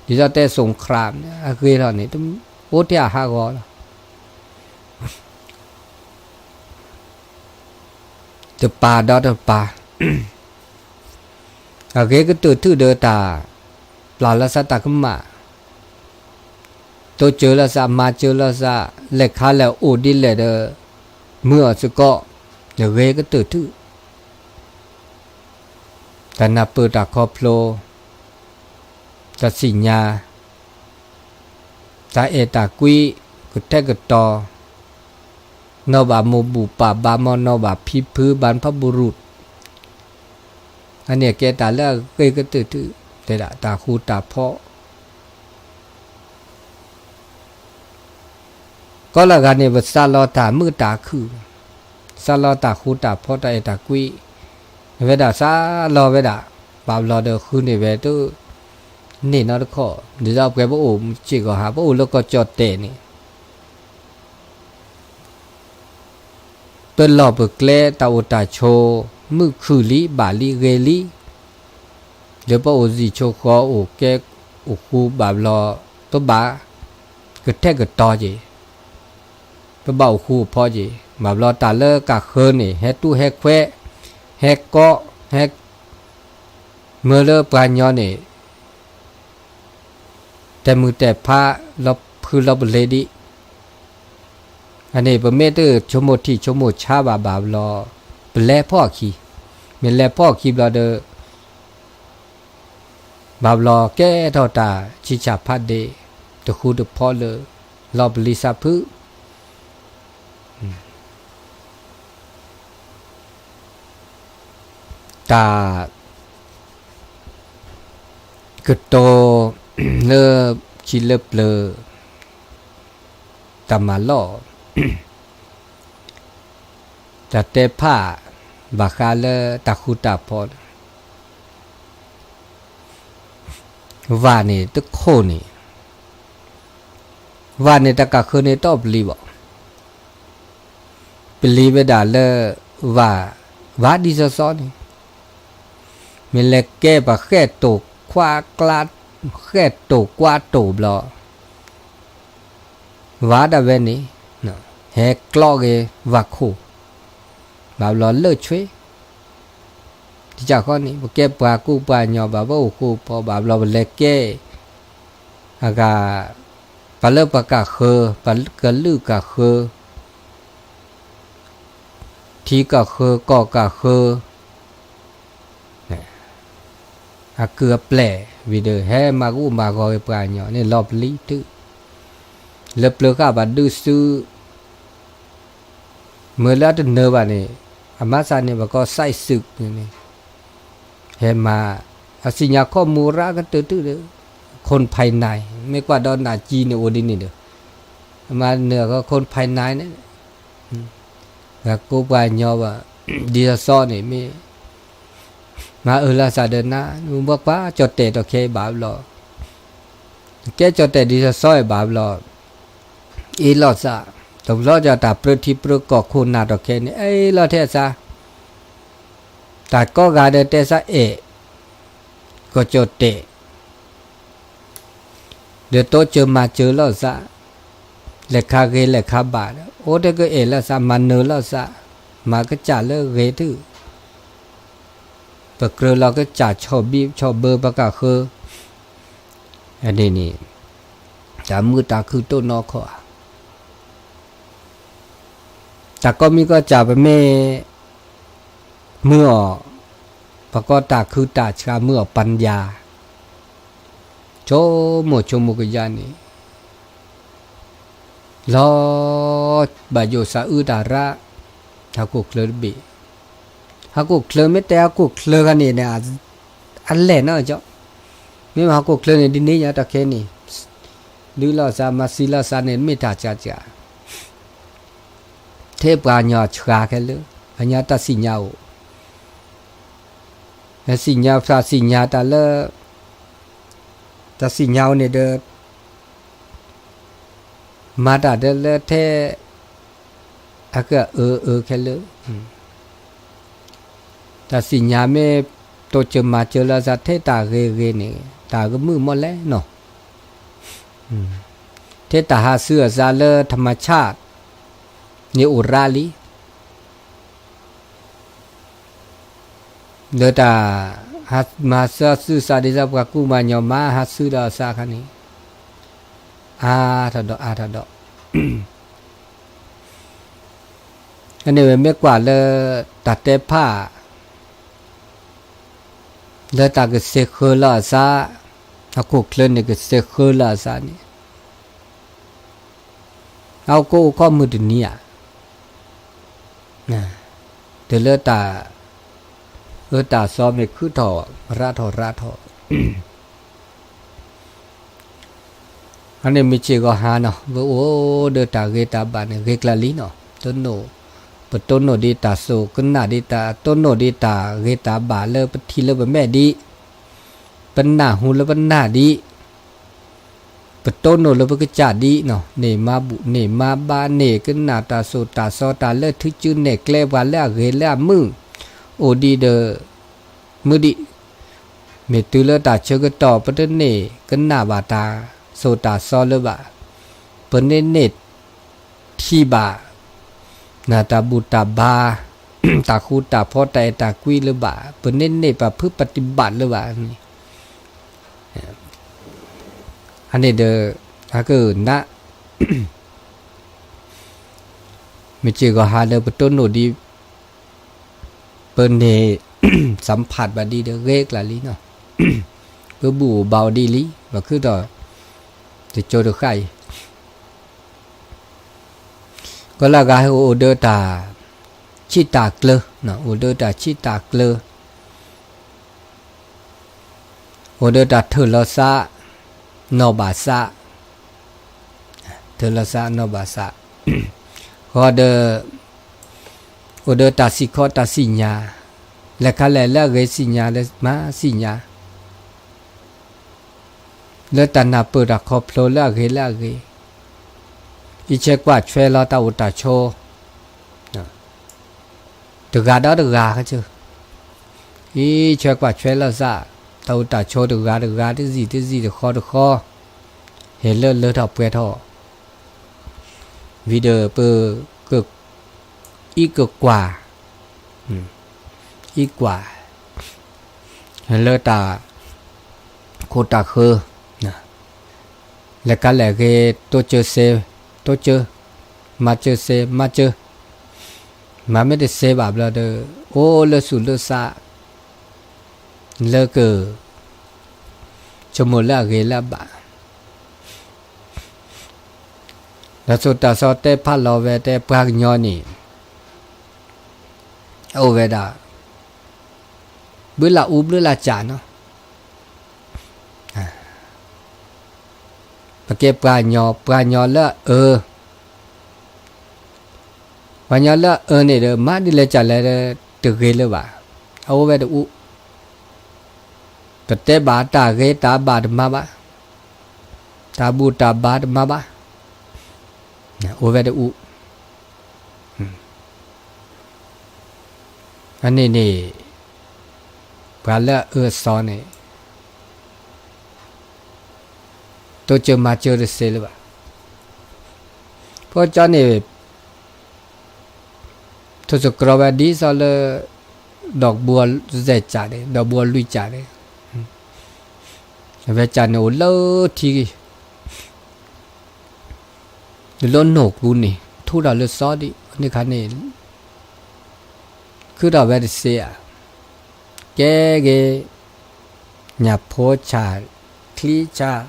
ဒ်သိးတဲ สงคราม န့ၣ် အဂ့ၤထီၣ်န့ၣ် အိၣ်ထဲအဟးဂီၤလီၤ. တပၤဒီးတပၤ, အဂ့ၤကတၢၢ်ထုၣ်ဒီးတၢ် ပျၢ်လီၤသးတၢ်ကမၣ်, တိစၢၤလိာ်သး မၤစၢၤလိာ်သး, လဲၤခါလဲၤအိၣ်ဒ်လဲၣ်ဒီး မုာ်အီၤစ့ၢ်ကီး, အဂ့ၤကတၢၢ်ထုၣ် တၢ်နၢ်ပၢၢ်တၢ်ခီဖျိ, တၢ်သ့ၣ်ညါ, တၢ်အဲၣ်တၢ်ကွံ, ကထဲကတီၤ, နီၢ်ဘၣ်မိၢ်ဘူၣ်ပၢ်ဘၣ်မီၢ် နီၢ်ဘၣ်ဖံဖု บรรพบุรุษ, အန့ၣ်ကဲတၢ်လၢအဂ့ၤကတၢၢ်ထုၣ်, တဲဒၣ်တၢ်ဃူတၢ်ဖိး ကီလၢဂၤန့ၣ် ပစးလီၤတၢ်မုာ်တၢ်ခုၣ်, စးလီၤတၢ်ဃူတၢ်ဖိး တၢ်အဲၣ်တၢ်ကွံ, ဝဲဒၣ်စးလီၤဝဲဒၣ်, ဘၣ်ဘျီဒီးဃုန့ၢ်ဝဲတန့ၢ်နီတခီၣ်, ဒ်သိးပှဲၤပအိၣ်စ့ၢ်ကီးဟး ပအိၣ်လၢကီၢ်ကၠီၣ်တဲာ်န့ၣ် ပလီၢ်ပကျဲတၢ်အိၣ်တၢ်ဆိး မုာ်ခုၣ်လံ ဘၣ်လံဂ့ၤလံ, ဒီးပအိၣ်စံၣ်ဆိဃီ အိၣ်ကဲအိၣ်ဃူဘၣ်ဘျီ, ပဘၣ်ကထဲကတီၤက့ၤ, ပဘၣ်အိၣ်ဃူအိၣ်ဖိးက့ၤ, ဘၣ်ဘျီတၢ်လၢကၢ်ဃၢၤန့ၣ် ဟဲတူၢ်ဟဲခွဲး, ဟဲကီ, ဟဲ, မ့ၢ်လၢပှၤကညီန့ၣ် တဲာ်မုၢ်တဲာ်ဖး လီၤဖုလီၤပလ့ၤဒံး, အန့ၣ် ပမ့ၢ်တဆိကမိၣ်ထံၣ်ဆိကမိၣ်ဆါဘၣ်ဘၣ်ဘျီ, ပလဲၤဖီၣ်အခံ, မ့ၢ်လဲၤဖီၣ်အခံဘျီဒီး ဘၣ်ဘျီကဲထီၣ်တၢ်ဆံးဆၣ်ဖးဒ့, တဃူတဖိးလၢ လီၤပလံၤသးဖု, တၢ်ကတိၤလၢခံလၢပျၢၤ တၢ်မၤလီၢ် တၢ်တဲဖး ဘၣ်ဃးလၢတၢ်ဃူတၢ်ဖိးန့ၣ်, ဝၤန့ၣ်တခိၣ်န့ၣ်, ဝၤန့ၣ်တၢ်ကၢ်ဃၢၤန့ၣ်တအိၣ်ပလံၤဘၣ်, ပလံၤဝဲဒၣ်လၢ ဝၤ, ဝၤဒ်သိးသိးန့ၣ်, မ့ၢ်လဲၤကဲပှၤဃဲၣ်တိာ်ခွါကျါ, ဃဲၣ်တိာ်ကွါတိာ်ဘျီ ဝၤဒၣ်ဝဲန့ၣ် ဟဲကျီက့ၤဝၤခိၣ်, ဘၣ်ဘျီလၢာ်ဆွ့, တကးဃီန့ၣ် ပကဲပှၤကူပှၤကညီဘၣ် ပအိၣ်ဃူဖိးဘၣ်ဘျီ ပလဲၤကဲ အဂၤ ပှၤလၢပှၤကၢ်ဃၢၤ, ပှၤကလုာ်ကၢ်ဃၢၤ, ထံကၢ်ဃၢၤ ကီၢ်ကၢ်ဃၢၤ အကုၢ်အပျဲၢ်ဝံၤဒီး ဟဲမၤဂိၢ်မၤဂီၤက့ၤပှၤကညီန့ၣ် လီၤပလံၤတုၤ လၢပျၢၤဃာ်ဘၣ်ဒုးစု မ့ၢ်လၢအတနၢၤဘၣ်န့ၣ် အမၤသးန့ၣ် ပကိး စဲးစုး န့ၣ် ဟဲမၤ အသ့ၣ်ညါခီၣ်မူရၣ်ကတၢၢ်တုၤဒီး คนภายใน မ့ၢ်ကွၢ်ဒီးနးကံန့ၣ်အိၣ်ဒ်န့ၣ်ဒီး အမၤနၢၤ คนภายใน န့ၣ် ပှၤကူပှၤကညီဘၣ် ဒ်သိးသိးန့ၣ် မ့ၢ် မၤအၢလီၤသးဒီးနၤ မ့ၢ်ဘၣ်ကွၢ်ကၠီၣ်တဲာ်ဒီးခဲအံၤဘၣ်ဘျီ ကဲကၠီၣ်တဲာ်ဒ်သိးသိးအံၤဘၣ်ဘျီ အ့ၣ်လိာ်သး တဘျီဒီးတၢ်ပြၢထံပြၢကီၢ်ခိၣ်နၢ်ဒီးခဲအံၤန့ၣ် အ့ၣ်လိာ်ထဲအသး တၢ်ကိးဂၤဒဲးတဲသးအဲၣ် ကီၢ်ကၠီၣ်တဲာ် ဒီးတိစၢၤမၤစၢၤလိာ်သး, လဲၤခါဂ့ၤလဲၤခါဘၣ်, အိၣ်တကအဲၣ်လိာ်သး မၤနၢၤလိာ်သး, မၤကစၢ်လၢဂ့ၤတုၤ, ပကြၢးလီၤကစၢ်ဆီၣ်ဘံၣ်ဆီၣ်ဘၢပကဃၢ, န့ၣ်န့ၣ်, တၢ်မုာ်တၢ်ခုၣ်တိၢ်နီၢ်ခီၣ်ဧါ. တၢ်ကိးမံၤကိးစၢ်ပမ့ၢ် မုာ်အီၤ, ပကိးတၢ်ခုၣ်တၢ်ဆှးမုာ်အီၤ ပၢ်ယၤ, ဆိကမိၣ်ဆိကမိၣ်ကယၤန့ၣ်, လီၤ, ဘၣ်ယိၣ်စးအုတၢ်ရၣ်, ဟီၣ်ခိၣ်ချၢတဘ့ၣ်, ဟီၣ်ခိၣ်ချၢမ့ၢ်တဲဟီၣ်ခိၣ်ချၢခါန့ၣ်န့ၣ်, အလဲၣ်နီၢ်ကၠီ, မ့ၢ်မးဟီၣ်ခိၣ်ချၢန့ၣ် ဒ်န့ၣ်ညါတၢ်ခဲန့ၣ်, ဒုးလိာ်သးမၤသံလိာ်သးန့ၣ် မ့ၢ်တၢ်ကၢ်ကၢ် ထဲပှၤကညီဆှါခဲလၢာ်, ပှၤကညီတၢ်စံၣ်ညါအိၣ်, သ့ၣ်ညါသ့ၣ်ညါတၢ်လၢ, တၢ်စံၣ်ညါအိၣ်န့ၣ်ဒီး, မၤတၢ်ဒီးလၢထဲ, အကအၢအၢခဲလၢာ်, တၢ်စံၣ်ညါမ့ၢ်တိစၢၤမၤစၢၤလၢအသး ထဲတၢ်ဂ့ၤဂ့ၤန့ၣ် တၢ်ကမုာ်မီၢ်လဲၣ်နီၤ, ထဲတၢ်ဟးဆူအသးလၢ ธรรมชาติ န့ၣ်အိၣ်ရၣ်လံ လၢတၢ်, မၤဟးဆူအသးဒ်သိးပှၤကူၣ်မၤညီမၤဟးဆူဒီးအသးခါန့ၣ်, အါထီၣ်ဒီးအါထီၣ်ဒီး, အန့ၣ်ဝဲမ့ၢ်ကွၢ်လၢ, တၢ်တဲဖး, လၢတၢ်ကစဲးဃၢလၢအသး, ဟီၣ်ခိၣ်ချၢန့ၣ်ကစဲးဃၢလၢအသးန့ၣ် အအိၣ်ကအိၣ်ခီၣ်မုၢ်တနံၤဧါ, တုၤလၢတၢ်, အၢတၢ်သီမ့ၢ်ခုၣ်ထီၣ်ရၣ်ထီၣ်ရၣ်ထီၣ်, အန့ၣ်မ့ၢ်စ့ၢ်ကီးဟါနီၤ ပအိၣ်ဒီးတၢ်ဂ့ၤတၢ်ဘၣ်န့ၣ် ဂ့ၤကျၢၤလံနီၤ, တိၢ်နီၣ်, ပတိၢ်နီၣ်ဒ်တၢ်စိကနၣ်ဒ်တၢ်, တိၢ်နီၣ်ဒ်တၢ်ဂ့ၤတၢ်ဘၣ်လၢပထံၣ်လၢပမဲာ်ဒံး, ပနၢ်ဟူလၢပနၢ်ဒံး ပတိၢ်နီၣ်လၢပကစၢ်ဒံးနီၤ, န့ၢ်မါဘူၣ်န့ၢ်မါဘါ န့ၢ်ကနၣ်တၢ်သိၣ်တၢ်သီ တၢ်လၢထံစုနဲၣ်ကျဲပှၤလၢအဂ့ၤလၢအမုာ်, အိၣ်ဒံးဒီး, မုာ်ဒံး, မ့ၢ်တုၤလၢတၢ်ဆၢကတီၢ် ပတန့ၢ်ကနၣ်ဘၣ်တၢ်သိၣ်တၢ်သီလၢၤဘၣ်, ပန့ၢ်န့ၢ် ထံၣ်ဘၣ်, နတၢ်ဘူၣ်တၢ်ဘါ, တၢ်ဃူတၢ်ဖိး တၢ်အဲၣ်တၢ်ကွံလၢၤဘၣ်, ပန့ၢ်န့ၢ်ပဖုပတံၢ်ဘၣ်လၢၤဘၣ်န့ၣ်, အန့ၣ်ဒီး, အကနၣ်, မ့ၢ်စ့ၢ်ကီးဟါလၢပတိၢ်နီၣ်ဒံး, ပန့ၢ်, သၣ်ဖးဘၣ်ဒံးဒီးဂ့ၤကျၢၤလံနီၤ, ပဘူၣ်အိၣ်ဘါအိၣ်ဒံးလံ ပခုၣ်ထီၣ်, တကၠိတဃၣ်အံၤ ကီၢ်လၢအဂၤဟဲအိၣ်ဒီးတၢ်, ဆံၣ်တၢ်ကျၢ, အိၣ်ဒီးတၢ်ဆံၣ်တၢ်ကျၢ, အိၣ်ဒီးတၢ်ထၢၣ်လီၤသး, နီၢ်ဘၣ်သး, ထၢၣ်လီၤသးနီၢ်ဘၣ်သး, ဃီဒီး, အိၣ်ဒီးတၢ်စံၣ်ခီတၢ်စံၣ်ညါ, လဲၤခါလဲၣ်လၢအဂ့ၤစံၣ်ညါလၢမၤစံၣ်ညါ လၢတၢ်နၢ်ပၢၢ်တၢ်ခီဖျိလၢအဂ့ၤလၢအဂ့ၤ, အံးဆၢကွၢ်ထွဲလီၤတၢ်အိၣ်တၢ်ဆိး, တဂၤဒီးတဂၤ, အံးဆၢကွၢ်ထွဲလီၤသး, တၢ်အိၣ်တၢ်ဆိးတဂၤတဂၤ တစံၣ်တစံၣ်တဃီတဃီ, ဟဲလၢလၢထီၣ်ပှဲၤထီၣ်, ဝံၤဒီးပ, အံးကကွၢ်, အံးကွၢ်, လၢတၢ်, ခိၣ်တၢ်ဃၢ, လဲၤကါလဲၤဂ့ၤ တိစၢၤစဲ, တိစၢၤ, မၤစၢၤစဲ မၤစၢၤ, မၤမ့ၢ်တစဲဘၣ်ဘျီဒီး, အိၣ်လၢသူၣ်လၢသး, လၢက, ဆိကမိၣ်လၢအဂ့ၤလၢအဘၣ် လၢသိၣ်တၢ်သီတဲဖးလီၤဝဲတဲပှၤကညီန့ၣ်, အအိၣ်ဝဲဒၣ်, ဘျုးလၢအူဘျုးလၢစၢ်နီၤ, ပကဲပှၤကညီ ပှၤကညီလၢအအၢ ပှၤကညီလၢအအၢန့ၣ်ဒီး မၤဒ်လဲၣ်စၢ်လဲၣ်ဒီး တဂ့ၤလၢၤဘၣ်, အအိၣ်ဝဲတအူ, ပတဲဘၣ်တၢ်ဂ့ၤတၢ်ဘၣ်တမၤဘၣ်, တၢ်ဘူၣ်တၢ်ဘါတမၤဘၣ်, အိၣ်ဝဲတအူ, အန့ၣ်န့ၣ်, ပှၤလၢအအၢအသီန့ၣ် တိစၢၤမၤစၢၤတသ့လၢၤဘၣ်. ဖဲကၠီန့ၣ် ထိၣ်စကရီဝဲဒ်သိးလၢ ဒီးဘိစဲးကးန့ၣ် ဒီးဘိလွံၢ်ကးန့ၣ် အဝဲကးန့ၣ်အိၣ်လၢထံ လၢနိၣ်ပူၤန့ၣ် ထူထီၣ်လၢစီဒံး န့ၣ်ခါန့ၣ် ခုထီၣ်ဝဲတသ့ဧါ. ကဲဂ့ၤ ညၣ်ဖိဆၣ် ချံဆၣ်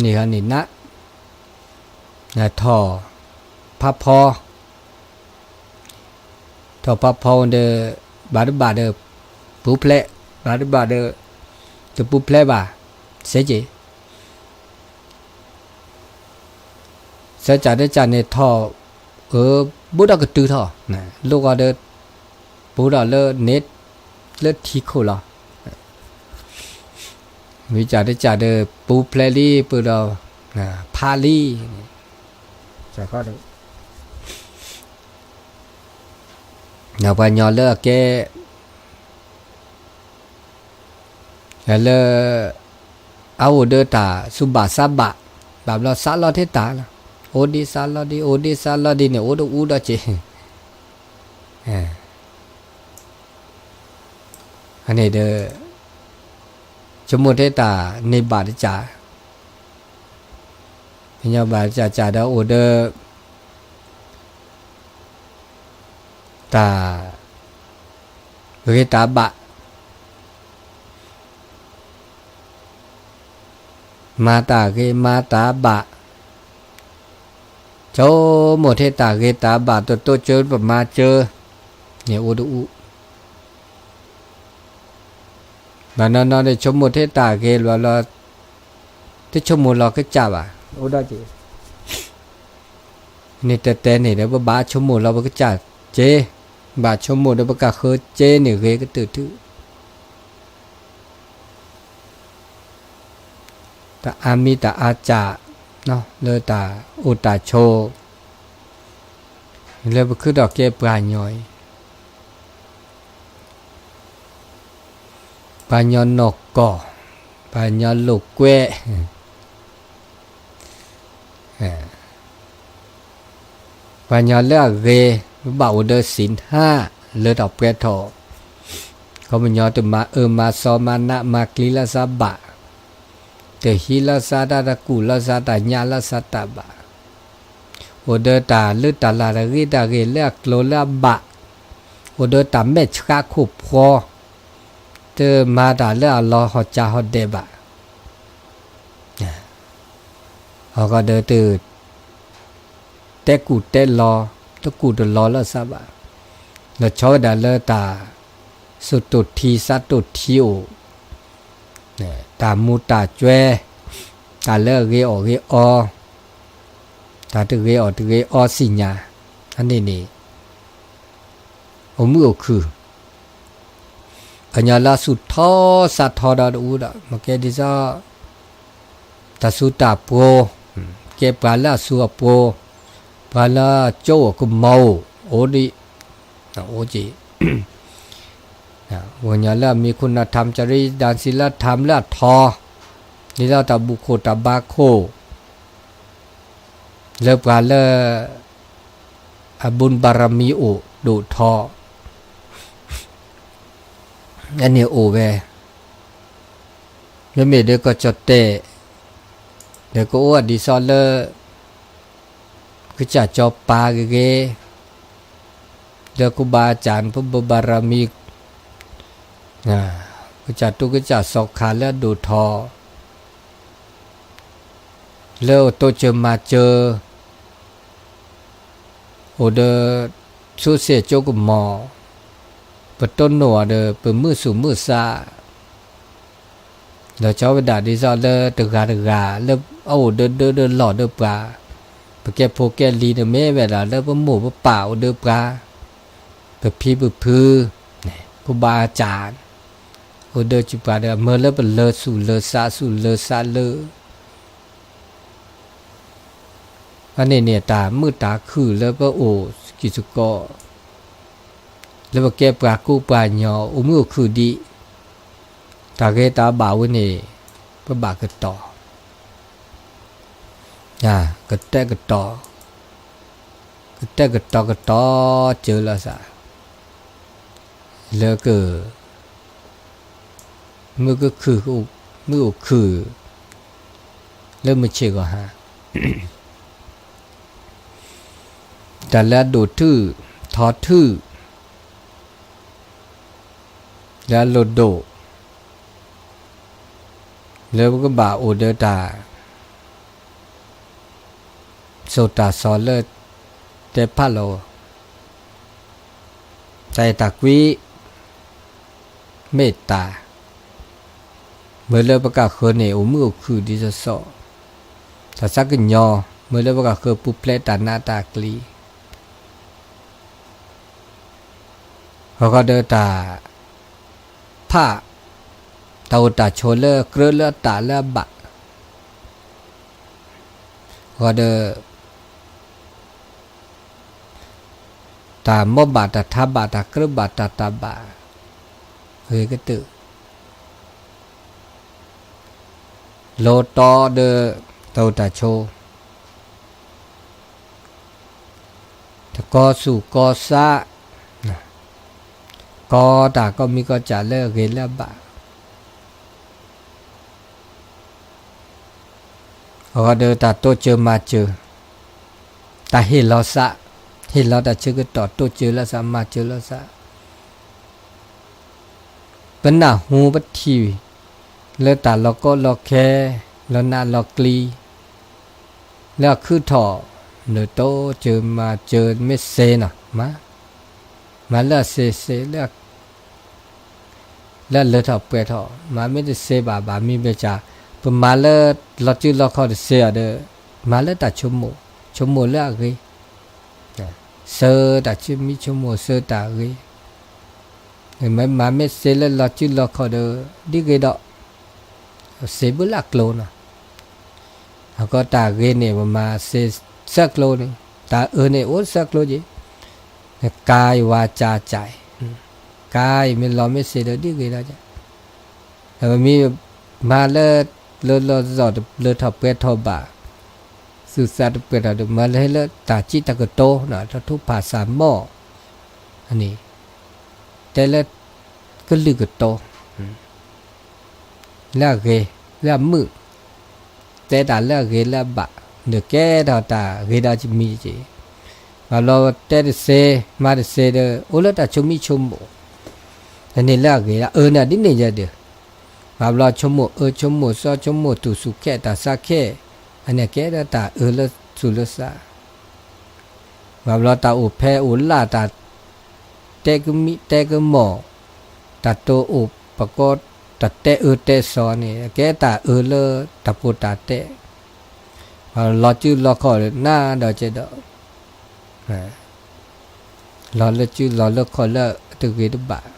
န့ၣ်ခါန့ၣ်နး ထီၣ်ဖးဖီ ထီၣ်ဖးဖီဒီး ဘၣ်တဘၣ်ဒီး ပူၤဖျဲး ဘၣ်တဘၣ်ဒီး တပူၤဖျဲးဘၣ် စဲက့ၤ စဲကးတကးန့ၣ်ထီၣ် အၢ ဘူးဒီးကတုၤထီၣ် လိၣ်ဂီၤဒီး ပူၤဒီးလၢန့ၣ် လၢထံခိၣ်လီၤ. ဝံၤကးတကးဒီး ပူၤဖျဲးလံ ပူၤဒီး ဖးလံ ပှၤညီလၢအကဲ လၢ အအိၣ်ဒီးတၢ်ဆူးဘၣ်ဆါဘၣ် ဘၣ်ဘျီစးလီၤထဲတၢ်လီၤ. အိၣ်ဒံးစးလီၤဒံး အိၣ်ဒံးစးလီၤဒံးန့ၣ် အိၣ်တအူဒီးက့ၤ အန့ၣ်ဒီး ဆိကမိၣ်ထဲတၢ်န့ၢ်ဘၣ်တကး ကညီဘၣ်တကးကးဒီးအိၣ်ဒီး တၢ် ဂ့ၤတၢ်ဘၣ် မၤတၢ်ဂ့ၤမၤတၢ်ဘၣ် ဆိကမိၣ်ထဲတၢ်ဂ့ၤတၢ်ဘၣ် တတိစၢၤပမၤစၢၤ န့ၣ်အိၣ်တအူ ဘၣ်နီၢ်နီၢ်ဒီးဆိကမိၣ်ထဲတၢ်ဂ့ၤလီၤလီၤ တဆိကမိၣ်လီၤကစၢ်ဘၣ် အိၣ်ဒီးက့ၤ န့ၣ်တဲတဲန့ၣ်ဒီး ပဘၣ်ဆိကမိၣ်လီၤပကစၢ်က့ၤ ဘၣ်ဆိကမိၣ်ဒီးပကဃၢက့ၤန့ၣ်ဂ့ၤကတၢၢ်ထူ တၢ်အါမံၤတၢ်အါစၢ် လၢတၢ်အိၣ်တၢ်ဆိး လၢပခုထီၣ်ကဲပှၤကညီအံၤ ပှၤကညီနီၢ်ကီၢ် ပှၤကညီလိာ်ကွဲ ပှၤကညီလၢအဂ့ၤ ပဘၣ်အိၣ်ဒီးစံးဟါ လၢတၢ်ပှဲၤထီၣ် ခီပညီတမၤအၢမၤစီမၤနးမၤကျံလၢစးဘၣ် တဟံးလၢစးတၢ် တကူၣ်လၢစးတၢ် ညၣ်လၢစးတၢ်ဘၣ် အိၣ်ဒီးတၢ်လၢတၢ်လၢ်တၢ်ဂ့ၤတၢ်ဂ့ၤလၢအကျိၤလၢအဘၣ် အိၣ်ဒီးတၢ်မဲာ်ဆှးခိၣ်ဖှီ တမၤတၢ်လၢအလီၤဟီၣ်ကၢဟီၣ်ဒဲးဘၣ် အဂီၢ်ဒီးတ တဲကူၣ်တဲလီၤ တကူၣ်တလီၤလၢစးဘၣ် လီၤဆီဝဲဒၣ်လၢတၢ် စူၢ်တိၢ်ထံစးတိၢ်ထံအိၣ် တၢ်မူၤတၢ်ကွဲ တၢ်လၢအဂ့ၤအီၣ်ဂ့ၤအီ တၢ်တဂ့ၤအီၣ်တဂ့ၤအီစံၣ်ညါ အန့ၣ်န့ၣ် အိၣ်မုာ်အိၣ်ခုၣ် ပှၤကညီလၢအသူၣ်ထီသးထီဒီးတအူဒီး မ့ၢ်ကဲဒ်သိး တၢ်သူတၢ်ပှိၤ ကဲပှၤလၢအသူအပှိၤ ပှၤလၢအကၠိအိၣ်ကမီၤအိၣ် အိၣ်ဒံး အိၣ်က့ၤ ပှၤကညီလၢအမံၤခိၣ်နၢ်ထၢမ် ကရံဒၢၣ်စံလၢထၢမ်လၢအထီ ဒ်သိးတၢ်ဘူၣ်ခိၣ်တၢ်ဘါခိၣ် လၢပှၤလၢ အဘူၣ်ဘါရမံၤအိၣ်ဒိၣ်ထီ အန့ၣ်အိၣ်ဝဲ မ့မ့ၢ်ဒီးကီၢ်ကၠီၣ်တဲၣ် ဒီးကအိၣ်ဒ်သိးလၢ ကစၢ်စီၤပၤဂ့ၤဂ့ၤ လၢကူဘါစၢ် ပဘူၣ်ဘါရမံၤ ကစၢ်တူၢ်ကစၢ်စီၤခါလၢအဒိၣ်ထီ လၢအတိစၢၤမၤစၢၤ အိၣ်ဒီး ဆိစ့ၣ်ကၠိကမီၤ ပတိၢ်နီၣ်အီၤဒီး ပမုာ်သူၣ်မုာ်သး လီၤဆီဝဲဒၣ်ဒ်သိးလၢတဂၤတဂၤ လၢအအိၣ်ဒၢဒၢဒၢလီၢ်ဒၢပှၤ ပကဲဖိကဲလံၤန့ၣ်မ့ၢ်ဝဲဒၣ်လၢပမိၢ်ပပၢ်အိၣ်ဒၢပှၤ ပဖံပဖု ကူဘါစၢ် အိၣ်ဒၢစံးပှၤဒီး မၢလၢပလၢသူၣ်လၢသးသူၣ်လၢသးလၢ အန့ၣ်န့ၣ် တၢ်မုာ်တၢ်ခုၣ်လၢပအိၣ်စကံစကီး လၢပကဲပှၤကူပှၤညီ အိၣ်မုာ်အိၣ်ခုၣ်ဒံး တၢ်ဂ့ၤတၢ်ဘၣ်ဝဲန့ၣ် ပဘၣ်ကတီၤ ကတဲာ်ကတီၤ, ကတဲာ်ကတီၤကတီၤစၢၤလီၤသး, လၢက မုၢ်ကခုၣ်, မုၢ်အိၣ်ခုၣ် လၢမုၢ်ဆ့ၣ်ဂီၤဟါ, တၢ်လၢအဒိၣ်ထုၣ်, ထီထုၣ်, လၢအလိၣ်ဒိၣ်, လၢပကဘၣ်အိၣ်ဒီးတၢ် စိာ်တၢ်ဆီၣ်လၢ တဲဖးလီၤ, တၢ်အဲၣ်တၢ်ကွံ, မ့ၢ်တၢ်, မ့ၢ်လၢပကဃၢၤန့ၣ် အိၣ်မုာ်အိၣ်ခုၣ်ဒ်သိးသိး, တၢ်သးကညီၤ, မ့ၢ်လၢပကဃၢၤပူၤဖျဲးတၢ်နးတၢ်ကျံၤ အဃိဒီးတၢ်ဖး, တၢ်အိၣ်တၢ်ဆိးလၢကြၢးလၢအတၢ်လၢအဘၣ်, အဃိဒီး တၢ်မိၢ်ဘၣ်တၢ်ထါဘၣ်တၢ်ကြၢးဘၣ်တၢ်တၢ်ဘၣ်, ဂ့ၤကတၢၢ်, လီၤတီဒီး တၢ်အိၣ်တၢ်ဆိး တကီဆူၣ်ကီဆး, ကီတၢ်ကီမံၤကီၢ်စၢ်လၢအဂ့ၤလၢအဘၣ်, အဃိဒီးတၢ်တိစၢၤမၤစၢၤ, တၢ်ဟ့ၣ်လီၤသး, ဟ့ၣ်လီၤတၢ်ဆၢကတီၢ်တိစၢၤလီၤသးမၤစၢၤလီၤသး ပနၢ်ဟူပထံၣ်, လၢတၢ်လီၤကီလီၤခဲ, လီၤနးလီၤကျံၤ, လၢအခုၣ်ထီၣ်, နတိစၢၤမၤစၢၤမ့ၢ်စ့နီၤ, မၤ, မၤလၢအစ့စ့, လၢအလၢထီၣ်ပှဲၤထီၣ်, မၤမ့ၢ်တစ့ဘၣ်ဘၣ်မံဘၢၣ်စၢ်, ပမၤလၢလီၤစုလီၤခီၣ်တစ့အီၤဒီး, မၤလၢတၢ်ဆိကမိၣ်, ဆိကမိၣ်လၢအဂ့ၤ စၢၤတၢ်ဆိမိၣ်ဆိကမိၣ်စၢၤတၢ်ဂ့ၤ, မၤမ့ၢ်စ့လၢလီၤစုလီၤခီၣ်ဒီး, ဒ်ဂ့ၤဒီး, စ့ဘၣ်လၢအကျိၤနီၤ, အဃိတၢ်ဂ့ၤန့ၣ် ပမၤစ့ဆၢကျိၤန့ၣ်, တၢ်အၢန့ၣ်အိၣ်ဆၢကျိၤက့ၤ, ကါအံၤဝါကၠါကၠါအံၤ, ကါအံၤမ့ၢ်လီၤမ့ၢ်စ့ဒီးဒ်ဂ့ၤဒီး, မ့ၢ်မၤလၢ လၢလီၤစီၣ်တလၢထီၣ်ပှဲၤထီၣ်ဘၣ်, သူၣ်သးတပှဲၤထီၣ်ဒီး မၤလၢဟဲလၢတၢ်စံးတၢ်ကတိၤ, တၢ်ထူဖးစၢ်မီၢ်, န့ၣ်, တဲလၢ ကလုၢ်ကတိၤ, လၢအဂ့ၤ, လၢအမုာ်, တဲတၢ်လၢအဂ့ၤလၢအဘၣ်, နကဲထီၣ်တၢ်ဂ့ၤဒီးမံၤက့ၤ, ဘၣ်ဘျီတဲတစ့, မၤတစ့ဒီး အိၣ်လၢတၢ်ဆိမိၣ်ဆိကမိၣ်, န့ၣ်လၢအဂ့ၤလၢအအၢန့ၣ်ဒ်န့ၣ်ယဲဒၣ်, ဘၣ်ဘျီဆိကမိၣ်အၢဆိကမိၣ်သီဆိကမိၣ်တူၢ်ဆူၣ်ခဲတၢ်ဆါခဲ, အန့ၣ်ကဲဒီးတၢ်အၢလၢသူၣ်လၢသး ဘၣ်ဘျီတၢ်အိၣ်ဖဲအိၣ်လၢ်တၢ် တဲကမံတဲကမီၣ်, တၢ်တိၤအိၣ်ပကီ တၢ်တဲအၢတဲသီန့ၣ် ကဲတၢ်အၢလၢတၢ်ပိာ်တၢ်တဲ, လီၤစုလီၤခီၣ်နးဒီးကဲဒီး, လီၤလၢစုလီၤလၢခီၣ်လၢတဂ့ၤတဘၣ်,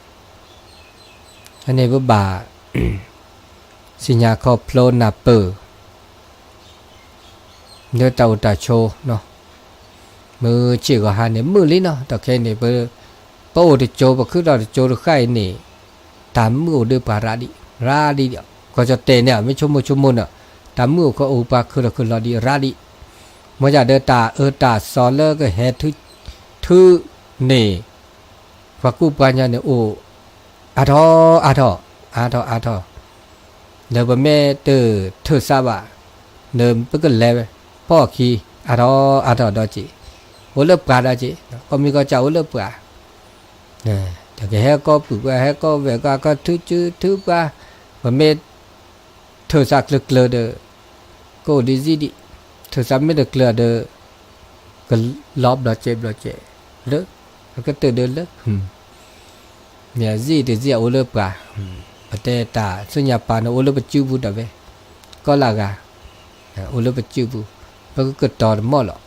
အန့ၣ်ပဘၣ် သ့ၣ်ညါခီဖျိနၢ်ပၢၢ် လၢတၢ်အိၣ်တၢ်ဆိး, မုၢ်ဆ့ၣ်ဂီၤဟါန့ၣ် မုာ်လံနီၤ, ဒီးခဲအံၤန့ၣ် ပအိၣ်တကၠိ ပခုထီၣ်တကၠိတဃၣ်အံၤန့ၣ်, တၢ်မုာ်အိၣ်ဒီးပှၤရၤဒံး, ရၤဒံးဒီး ကီၢ်ကၠီၣ်တဲာ်န့ၣ် မ့ၢ်ဆိကမိၣ်ဆိကမိၣ်န့ၣ်, တၢ်မုာ်အိၣ်ဃီအိၣ်ပှၤခုၣ်လီၤခုၣ်လီၤဒံး ရၤဒံး, မ့ၢ်ယၤဒီးတၢ်အၢတၢ်သီလၢကဟဲထုထုန့ၣ်, ပှၤကူပှၤကညီန့ၣ်အိၣ် အါထီၣ်အါထီၣ်, အါထီၣ်အါထီၣ်, ဒီးပမ့ၢ်တထုးစးဘၣ်, ဒီးပကလဲၤဖီၣ်အခံ, အါထီၣ်အါထီၣ်ဒီးက့ၤ, အိၣ်လၢပှၤဒီးက့ၤ, ကီၢ်မံၤကီၢ်စၢ်အိၣ်လၢပှၤ, တၢ်ကဟဲကီၢ်ပုၢ်ပှၤ ဟဲကီၢ်ဝဲၢ်ကီၢ် ကီၢ်ထုထုပှၤ, ပမ့ၢ်ထုးစးကျၢၤကျၢၤဒီး ကအိၣ်ဒံးစံးဒံး, ထုးစးမ့ၢ်တကျၢၤဒီး ကလီၤဘျီစဲးဘျီစဲး, လၢ ကတၢၢ်ဒီးလၢ မ့ၢ်စံးတစံးအိၣ်လၢပှၤ, ပတဲတၢ်ဆူညါပၢ်န့ၣ် အိၣ်လၢပစုပူၤဒီးဝဲ, ကီၢ်လၢဂၤ, အိၣ်လၢပစုပူၤ, ပကကတီၤတမီၢ်လီၤ,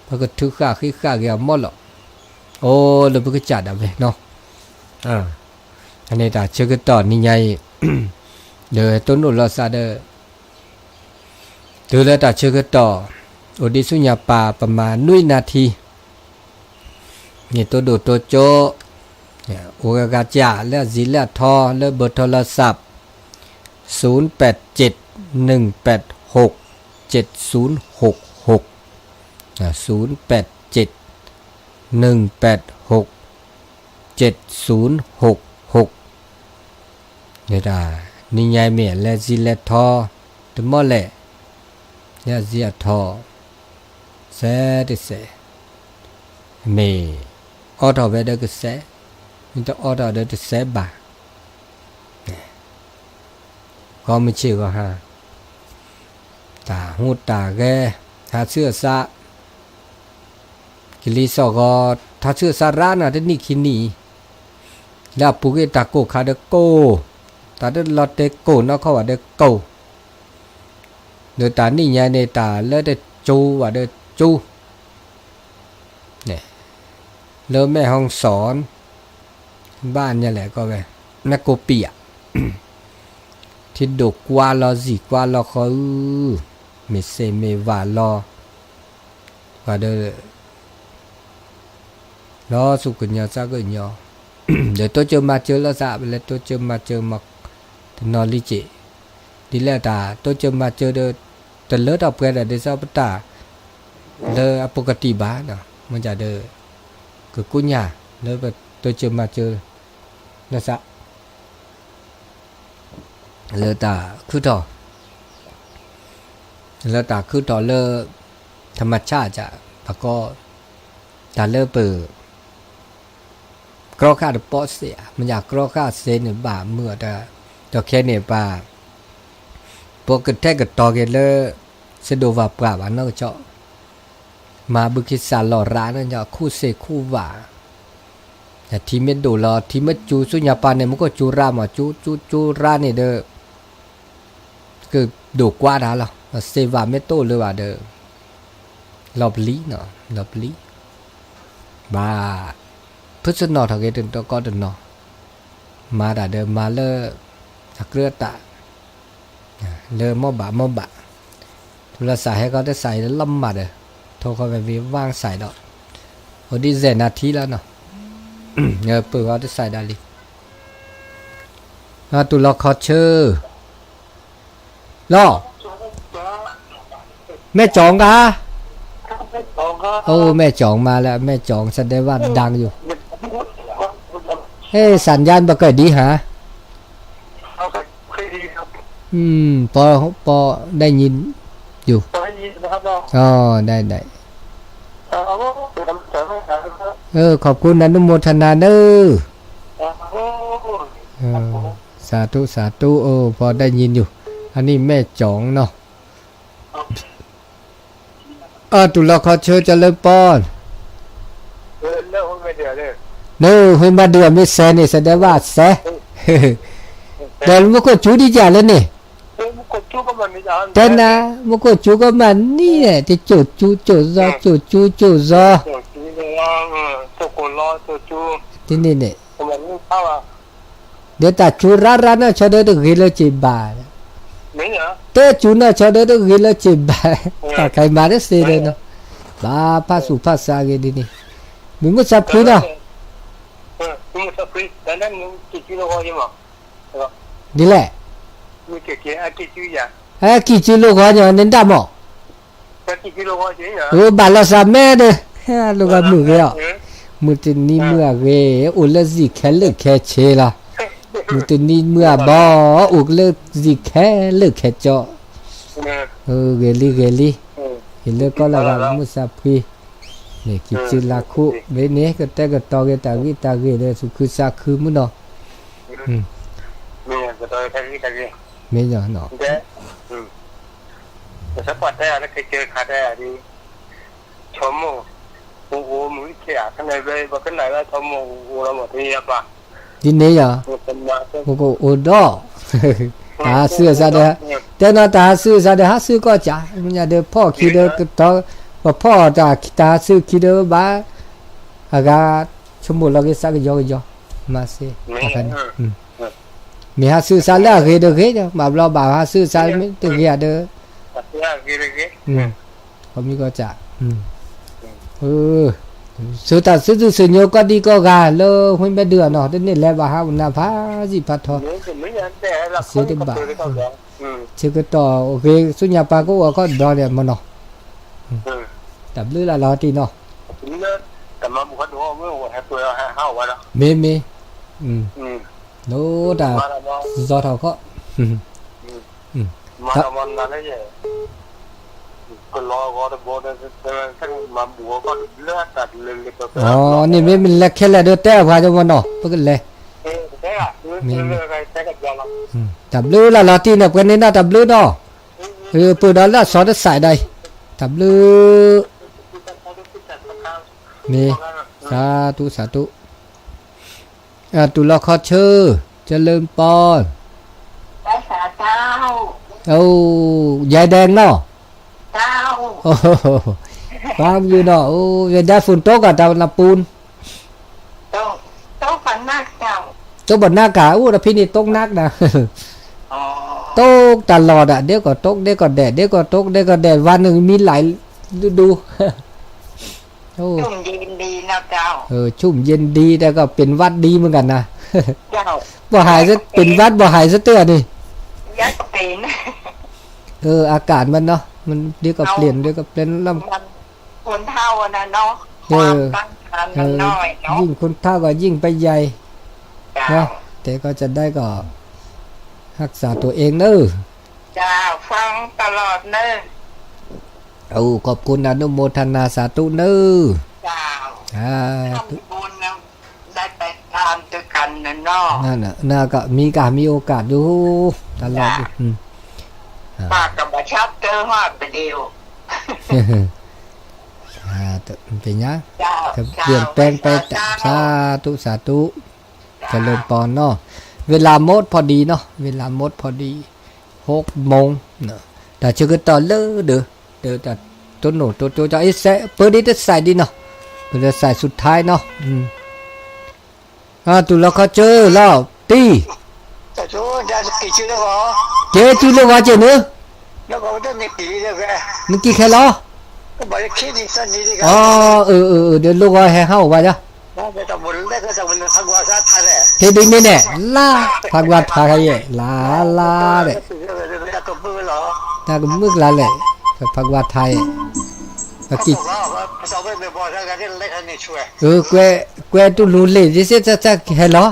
ပကထုးဃာ်ဃံးဃာ်ဂ့ၤအမီၢ်လီၤ, အိၣ်လၢပကစၢ်ဒၣ်ဝဲနီၤ, အန့ၣ်တၢ်ဆၢကတီၢ်နံၤညါအံၤ, ဒီးတိၢ်နီၣ်လီၤသးဒီး တုၤလၢတၢ်ဆၢကတီၢ် အိၣ်ဒံးဆူညါပၢ်ပမၤနွံနၣ်ထံ, န့ၣ်တိၢ်ဒိၣ်တိၢ်ကၠိ, အိၣ်ဂၤဂၤကၢ်လၢအစံးလၢအထီလၢဘၢၣ်ထီလၢစး, သုၣ်ပၢၢ်စ့ၣ် နုၣ်ပၢၢ်ဟူၣ် စ့ၣ်သုၣ်ဟူၣ် ศูนย์แปดเจ็ด หนึ่งแปดหก เจ็ดศูนย์หกหก န့ၣ်ဒၣ် နံၤညါမ့ၢ်အလဲၤစံးလဲၤထီ တမီၢ်လဲၣ်, လဲၤစံးအထီ စဲတစဲး, မ့ၢ်အီထီၣ်ဝဲဒီးကစဲး, မ့ၢ်တအီထီၣ်ဒီးတစဲးဘၣ်. ဂီၤမုၢ်ဆ့ၣ်ဂီၤဟါ, တၢ်ဟူးတၢ်ဂဲၤ, ဟးဆူအစး, ကလံၤစိးဂီၤ, ဟးဆူအစးရၣ်နၤတနံၣ်ခံနံၣ်, လၢအပူၤကွံာ်တၢ်ကိၢ်ခါဒီးကိၢ်, တၢ်လၢလီၤတဲာ်ကိၢ်နီၢ်ခီၣ်ဘၣ်ဒီးကိၢ်, ဒီးတၢ်နံၣ်ညါန့ၣ် တၢ်လၢတကၠူဘၣ်ဒီးကၠူ လၢမဲၢ်ဟီၣ်စီၣ် ဘၣ်ညါလဲၣ်ကီဝဲ, မဲၢ်ကိးပံာ်ဧါ, ထံဒိၣ်ကွၢ်လီၤ စံၣ်ကွၢ်လီၤဃီဧၢ, မ့ၢ်စ့ၣ်မ့ၢ်ဝၣ်လီၤ, ပှၤဒီး လီၤဆူကညီစၢ်ကညီ, ဒီးတိစၢၤမၤစၢၤလၢသး ပလဲၤတိစၢၤမၤစၢၤမၤ တနီၤလံက့ၤ, ဒ်လဲၣ်တၢ်တိစၢၤမၤစၢၤဒီး တလၢထီၣ်ပှဲၤဒီး ဒ်သိးပတၢ် လၢအပကတံၢ်ဘၣ်, မ့ၢ်ဒ်ဒီး ကကူၣ်ညါလၢပတိစၢၤမၤစၢၤ လၢသး လၢတၢ်ခုၣ်ထီၣ်, လၢတၢ်ခုၣ်ထီၣ်လၢ ธรรมชาติ ဘၣ်ကီ, တၢ်လၢပ ကြီဃာ်တပီၢ်စ့ၢ်ဧါ, မ့ၢ်ဒ်ကြီဃာ်စ့ၢ်န့ၣ်ဘၣ်မုာ်အီၤတၢ်, ဒီးခဲန့ၣ်ပှၤ ပကတဲာ်ကတီၤက့ၤလၢ စဒိၣ်ဝၣ်ပှၢ်ဘၣ်နီၢ်ကစီၣ်, မၤဘုခ့စၢ်လီၤရၣ်န့ၣ် ခူၣ်စ့ၢ်ခူၣ်ဝၣ်, ထံမ့ၢ်ဒိၣ်လီၤ ထံမ့ၢ်ကၠူဆူညါပၤန့ၣ် မူခိၣ်ကၠူရၣ်မး ကၠူကၠူကၠူရၣ်န့ၣ်ဒီး ကဒိၣ်ကွၢ်တၢ်လီၤ, စ့ဝၣ်မ့ၢ်တအိၣ်လၢၤဘၣ်ဒီး လီၤပျံၤ, လီၤပျံၤ, ဘၣ် ဖုစနီၣ်ထီၣ်က့ၤတနီၤကီတနီၤ, မၤတၢ်ဒီးမၤလၢ အကြၢးအတၢ် လၢမီၢ်ဘၣ်မီၢ်ဘၣ်, ထူလီၤစးဟဲခီတစးအံၤလီၤမၢ်ဒီး, ထိၣ်ဃီဝဲဝံၤဝၣ်စးဒီး, အိၣ်ဒံးစဲးနၢထံလီၤနီၤ, ပၢၢ်ဃီတစးဒၣ်လံ, တူၢ်လီၤခီဆၢ လီၤ, မဲၢ်ကၠီၤကါ, အိၣ်မဲၢ်ကၠီၤမးလၢ မဲၢ်ကၠီၤ แสดงว่าดังอยู่, เฮ้ย สัญญาณปกติดีฮะ อืม พอ พอได้ยินอยู่ อ๋อ ได้ ได้ เออ ขอบคุณอนุโมทนาเนอะ เออ สาธุ สาธุ เออ พอได้ยินอยู่ อันนี้แม่จ๋องเนาะ เออ တူၢ်လီၤခီဆၢ เจริญพร နၢ ဟူမၤဒုးအမ့ၢ်စဲန့ၣ် แสดงว่า စဲ ဒီးမူခိၣ်ကၠူဒံးယၤလၢန့ၣ် တဲနၤ မူခိၣ်ကၠူကမၤနံၤန့ၣ် တကၠိၣ်ကၠူကၠိၣ်စီ ကၠိၣ်ကၠူကၠိၣ်စီ တန့ၣ်န့ၣ် ဒီးတၢ်ကၠူရၣ်ရၣ်နီၢ်ဆီဒီးတဂ့ၤလၢစ့ၢ်ဘၣ်, တဲကၠူနီၢ်ဆီဒီးတဂ့ၤလၢစ့ၢ်ဘၣ်, တၢ်ခဲအံၤမၤတသ့ဒီးနီၤ, ဘၣ်ဖးစူၢ်ဖးစးဂ့ၤဒ်န့ၣ်, မုၢ်မုၢ်ဆါဖှံနီၤ, ဒ်လဲၣ်, အကံၢ်ကၠူလိာ်ဂီၤညီနဒၣ်မး အဘၣ်လီၤစၢ်မဲဒီး, လိာ်ဂီၤမုၢ်ဂ့ၤအီၤ, မုၢ်တနံၤမုၢ်အဂ့ၤ, အိၣ်လၢစံၣ်ခဲလၢာ်ခဲဆ့လီၤ, မုၢ်တနံၤမုၢ်အဘီ, အိၣ်ကလၢစံၣ်ခဲလၢာ်ခဲဆ့, ဂ့ၤလံဂ့ၤလံ, ယလၢကီၢ်လၢဂၤမုၢ်ဆါဖှံ, န့ၣ်ကံၢ်စုလါခိၣ်, မ့ၢ်န့ၣ် ကတဲာ်ကတီၤက့ၤတၢ်ဂ့ၢ်တၢ်ဂ့ၢ်လၢသူၣ်ခုသးခုမုၢ်နီၤ, မ့ၢ် ဒ်န့ၣ်ယၤ, ပကအိၣ်ဒီး, တၢ်ဟးဆူအစးဒီး, တဲနီၤတၢ်ဟးဆူအစးဒီး ဟးဆူကီၢ်စး, မ့ၢ်ညါဒီးဖီၣ်ခံဒီးကတီၤ, ပဖီၣ်တၢ်ဟးဆူခံဒီးဘၣ်, အဂၤ, ဆိကမိၣ်လီၤက့ၤစးကယီကယီ, မၤစ့, မ့ၢ်ဟးဆူအစးလၢအဂ့ၤတဂ့ၤ, မၤဘျီဘၣ်ဟးဆူအစးမ့ၢ်တဂ့ၤဧါဒီး ကီၢ်မံကီၢ်စး, ဆူတၢ်စုဒုၣ်စုညိကီၢ်ဒံကီၢ်ဂၤလၢ ဟူမ့ၢ်ဒုၣ်အနီၤ တန့ၢ်လဲၤဘၣ်ဟးအိၣ်နၤဖးယံာ်ဖးထီ, စ့တဘၣ်, ဆ့ကတီၢ်အဂ့ၤ ဆူညါပၤကအိၣ်အခီၣ်ဒီးန့ၣ်မနီၤ, တၢ်ဘျုးလၢ်လီၤတံၢ်နီၤ, မ့မ့ၢ်, လိၣ်တၢ်, စီၤထီၣ်ခီၣ်, မၤတၢ်မၤနၤလၢယဲ, ကလီၤဂီၤတဘိ, အန့ၣ်မ့ၢ်မ့ၢ်လဲၤခဲလၢာ်ဒီး တဲအပှၤကမီၤနီၤ ပကလဲၤ, မ့ၢ်, တၢ်ဘျုးလၢ်လီၤတံၢ်န့ၣ် ပှဲၤန့ၢ်ဒၣ်တၢ်ဘျုးနီၤ, ပၢၢ်ဒီးလၢအစီၤတစးဒၣ်အံၤ, တၢ်ဘျုး, မ့ၢ်, စၤတူၣ်စၤတူၣ် တူၢ်လီၤခီဆၢ, เจริญพร, အိၣ်, ယဲဒဲးနီၤ, ပၢ်မုၢ်နီၤ, အိၣ်, ယဲဒဲး ฝนตก ကတၢၢ်နပူၤ, တူၢ်ဘၣ်နၢ်ကၤ, အိၣ်ဒီးဖဲန့ၣ် တူၢ်နၢ်ကၤ, တူၢ်တၢ်လီၢ်ဒၣ်, ဒ့ကီၢ်တူၢ် ဒ့ကီၢ်ဒဲး, ဒ့ကီၢ်တူၢ် ဒ့ကီၢ်ဒဲး, ဝါနုာ်မံလၢ်ဒူဒူ เออ ชุ่มเย็นดี แต่ก็เป็นหวัดดีเหมือนกันนะ บ่หายซะ เป็นหวัด บ่หายซะเตื้อนี่ เออ อากาศมันเนาะ มันเดี๋ยวก็เปลี่ยน เดี๋ยวก็เปลี่ยนแล้ว คนเฒ่าอะนะเนาะ ความต้านทานมันน้อยเนาะ ยิ่งคนเฒ่าก็ยิ่งไปใหญ่เนาะ แต่ก็จะได้ก็รักษาตัวเองเนอะ จ้า ฟังตลอดเนอะ โอ้ ขอบคุณ อนุโมทนาสาธุเนอะ จ้า สาธุ ทำบุญนะ ได้ไปทานด้วยกันนะเนาะ นั่นน่ะ น่าก็มีกะมีโอกาสอยู่ ตลอดอยู่ จ้า อืม อ่า ปากกับบัตรชับเตอร์ฮอดไปเดียว สาธุ เป็นยัง จ้า จะเปลี่ยนแปลงไป จ้า สาธุ สาธุ เจริญพรเนาะ เวลาหมดพอดีเนาะ เวลาหมดพอดี หกโมงเนาะ แต่เชื่อก็ต่อเลยเด้อ เด้อ แต่ต้นหนูโตโตจะไอ้แซะเปิดดีแต่ใส่ดีเนาะ เปิดแต่ใส่สุดท้ายเนาะ อืม อ่า ตุลาคอเจอแล้ว ตี้ เจ๊จุลวาเจเนอะ နကံၢ်ခဲလီၤ အီ အၢ အၢ အၢ ဒီးလိၣ်ဂီၤဟဲဟးအိၣ်ဝဲဒၣ် ဟ့ၣ်ဒ်န့ၣ်န့ၣ် လါ ဖးကွၢ်ထါခါယဲၢ် လါ လါဒီး တၢ်ကမုာ်ကျါလဲၣ် ဖးကွၢ်ထါယဲၢ် ပကံၢ် ကွဲးတူၢ်လူၤလ့ၣ် ဒ်စ့ၢ်တၢ်ဟဲလီၤ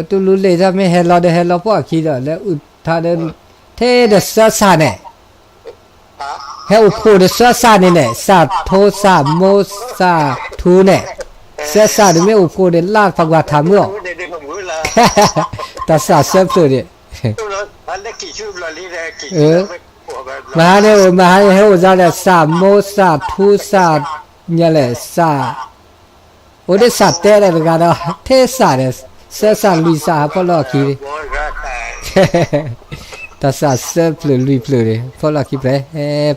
တူၢ်လူၤလ့ၣ်တၢ်မ့ၢ်ဟဲလီၤဒီးဟဲလီၤပှၢ်အခံဒီး လၢအုၣ်ထါဒီး ထဲဒီးစၢစၢ်န့ၣ် ဟဲအိၣ်ဖှိၣ်ဒီးစၢစၢ်န့ၣ်န့ၣ် စၢ်ထိစၢ်မိစၢ်ထူန့ၣ် စၢစၢ်ဒီးမ့ၢ်အိၣ်ဖှိၣ်ဒီးလၢ်ဖးကွၢ်ထါမုၢ်အီၤ တၢ်စၢ်ဆၢဖျၢၣ်န့ၣ် မဟါန့ၣ် မဟါန့ၣ်ဟဲအိၣ်စၢ်ဒီး စၢ်မိစၢ်ထူစၢ် ညါလဲၣ် စၢ် အိၣ်ဒီးစၢ်တဲဒီးတဂၤဒီး ထဲစၢ်ဒီး စၢစၢ်လွံၢ်စၢ်ဟးဖီၣ်လီၢ်အခံန့ၣ် တၢ်စၢ်ဆၢဖျၢၣ်လွံၢ်ဖျၢၣ်န့ၣ် ဖီၣ်လီၢ်ခံပြဲ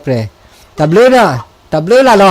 ပြဲ တၢ်ဘျုးနီၤ တၢ်ဘျုးလၢ်လီၤ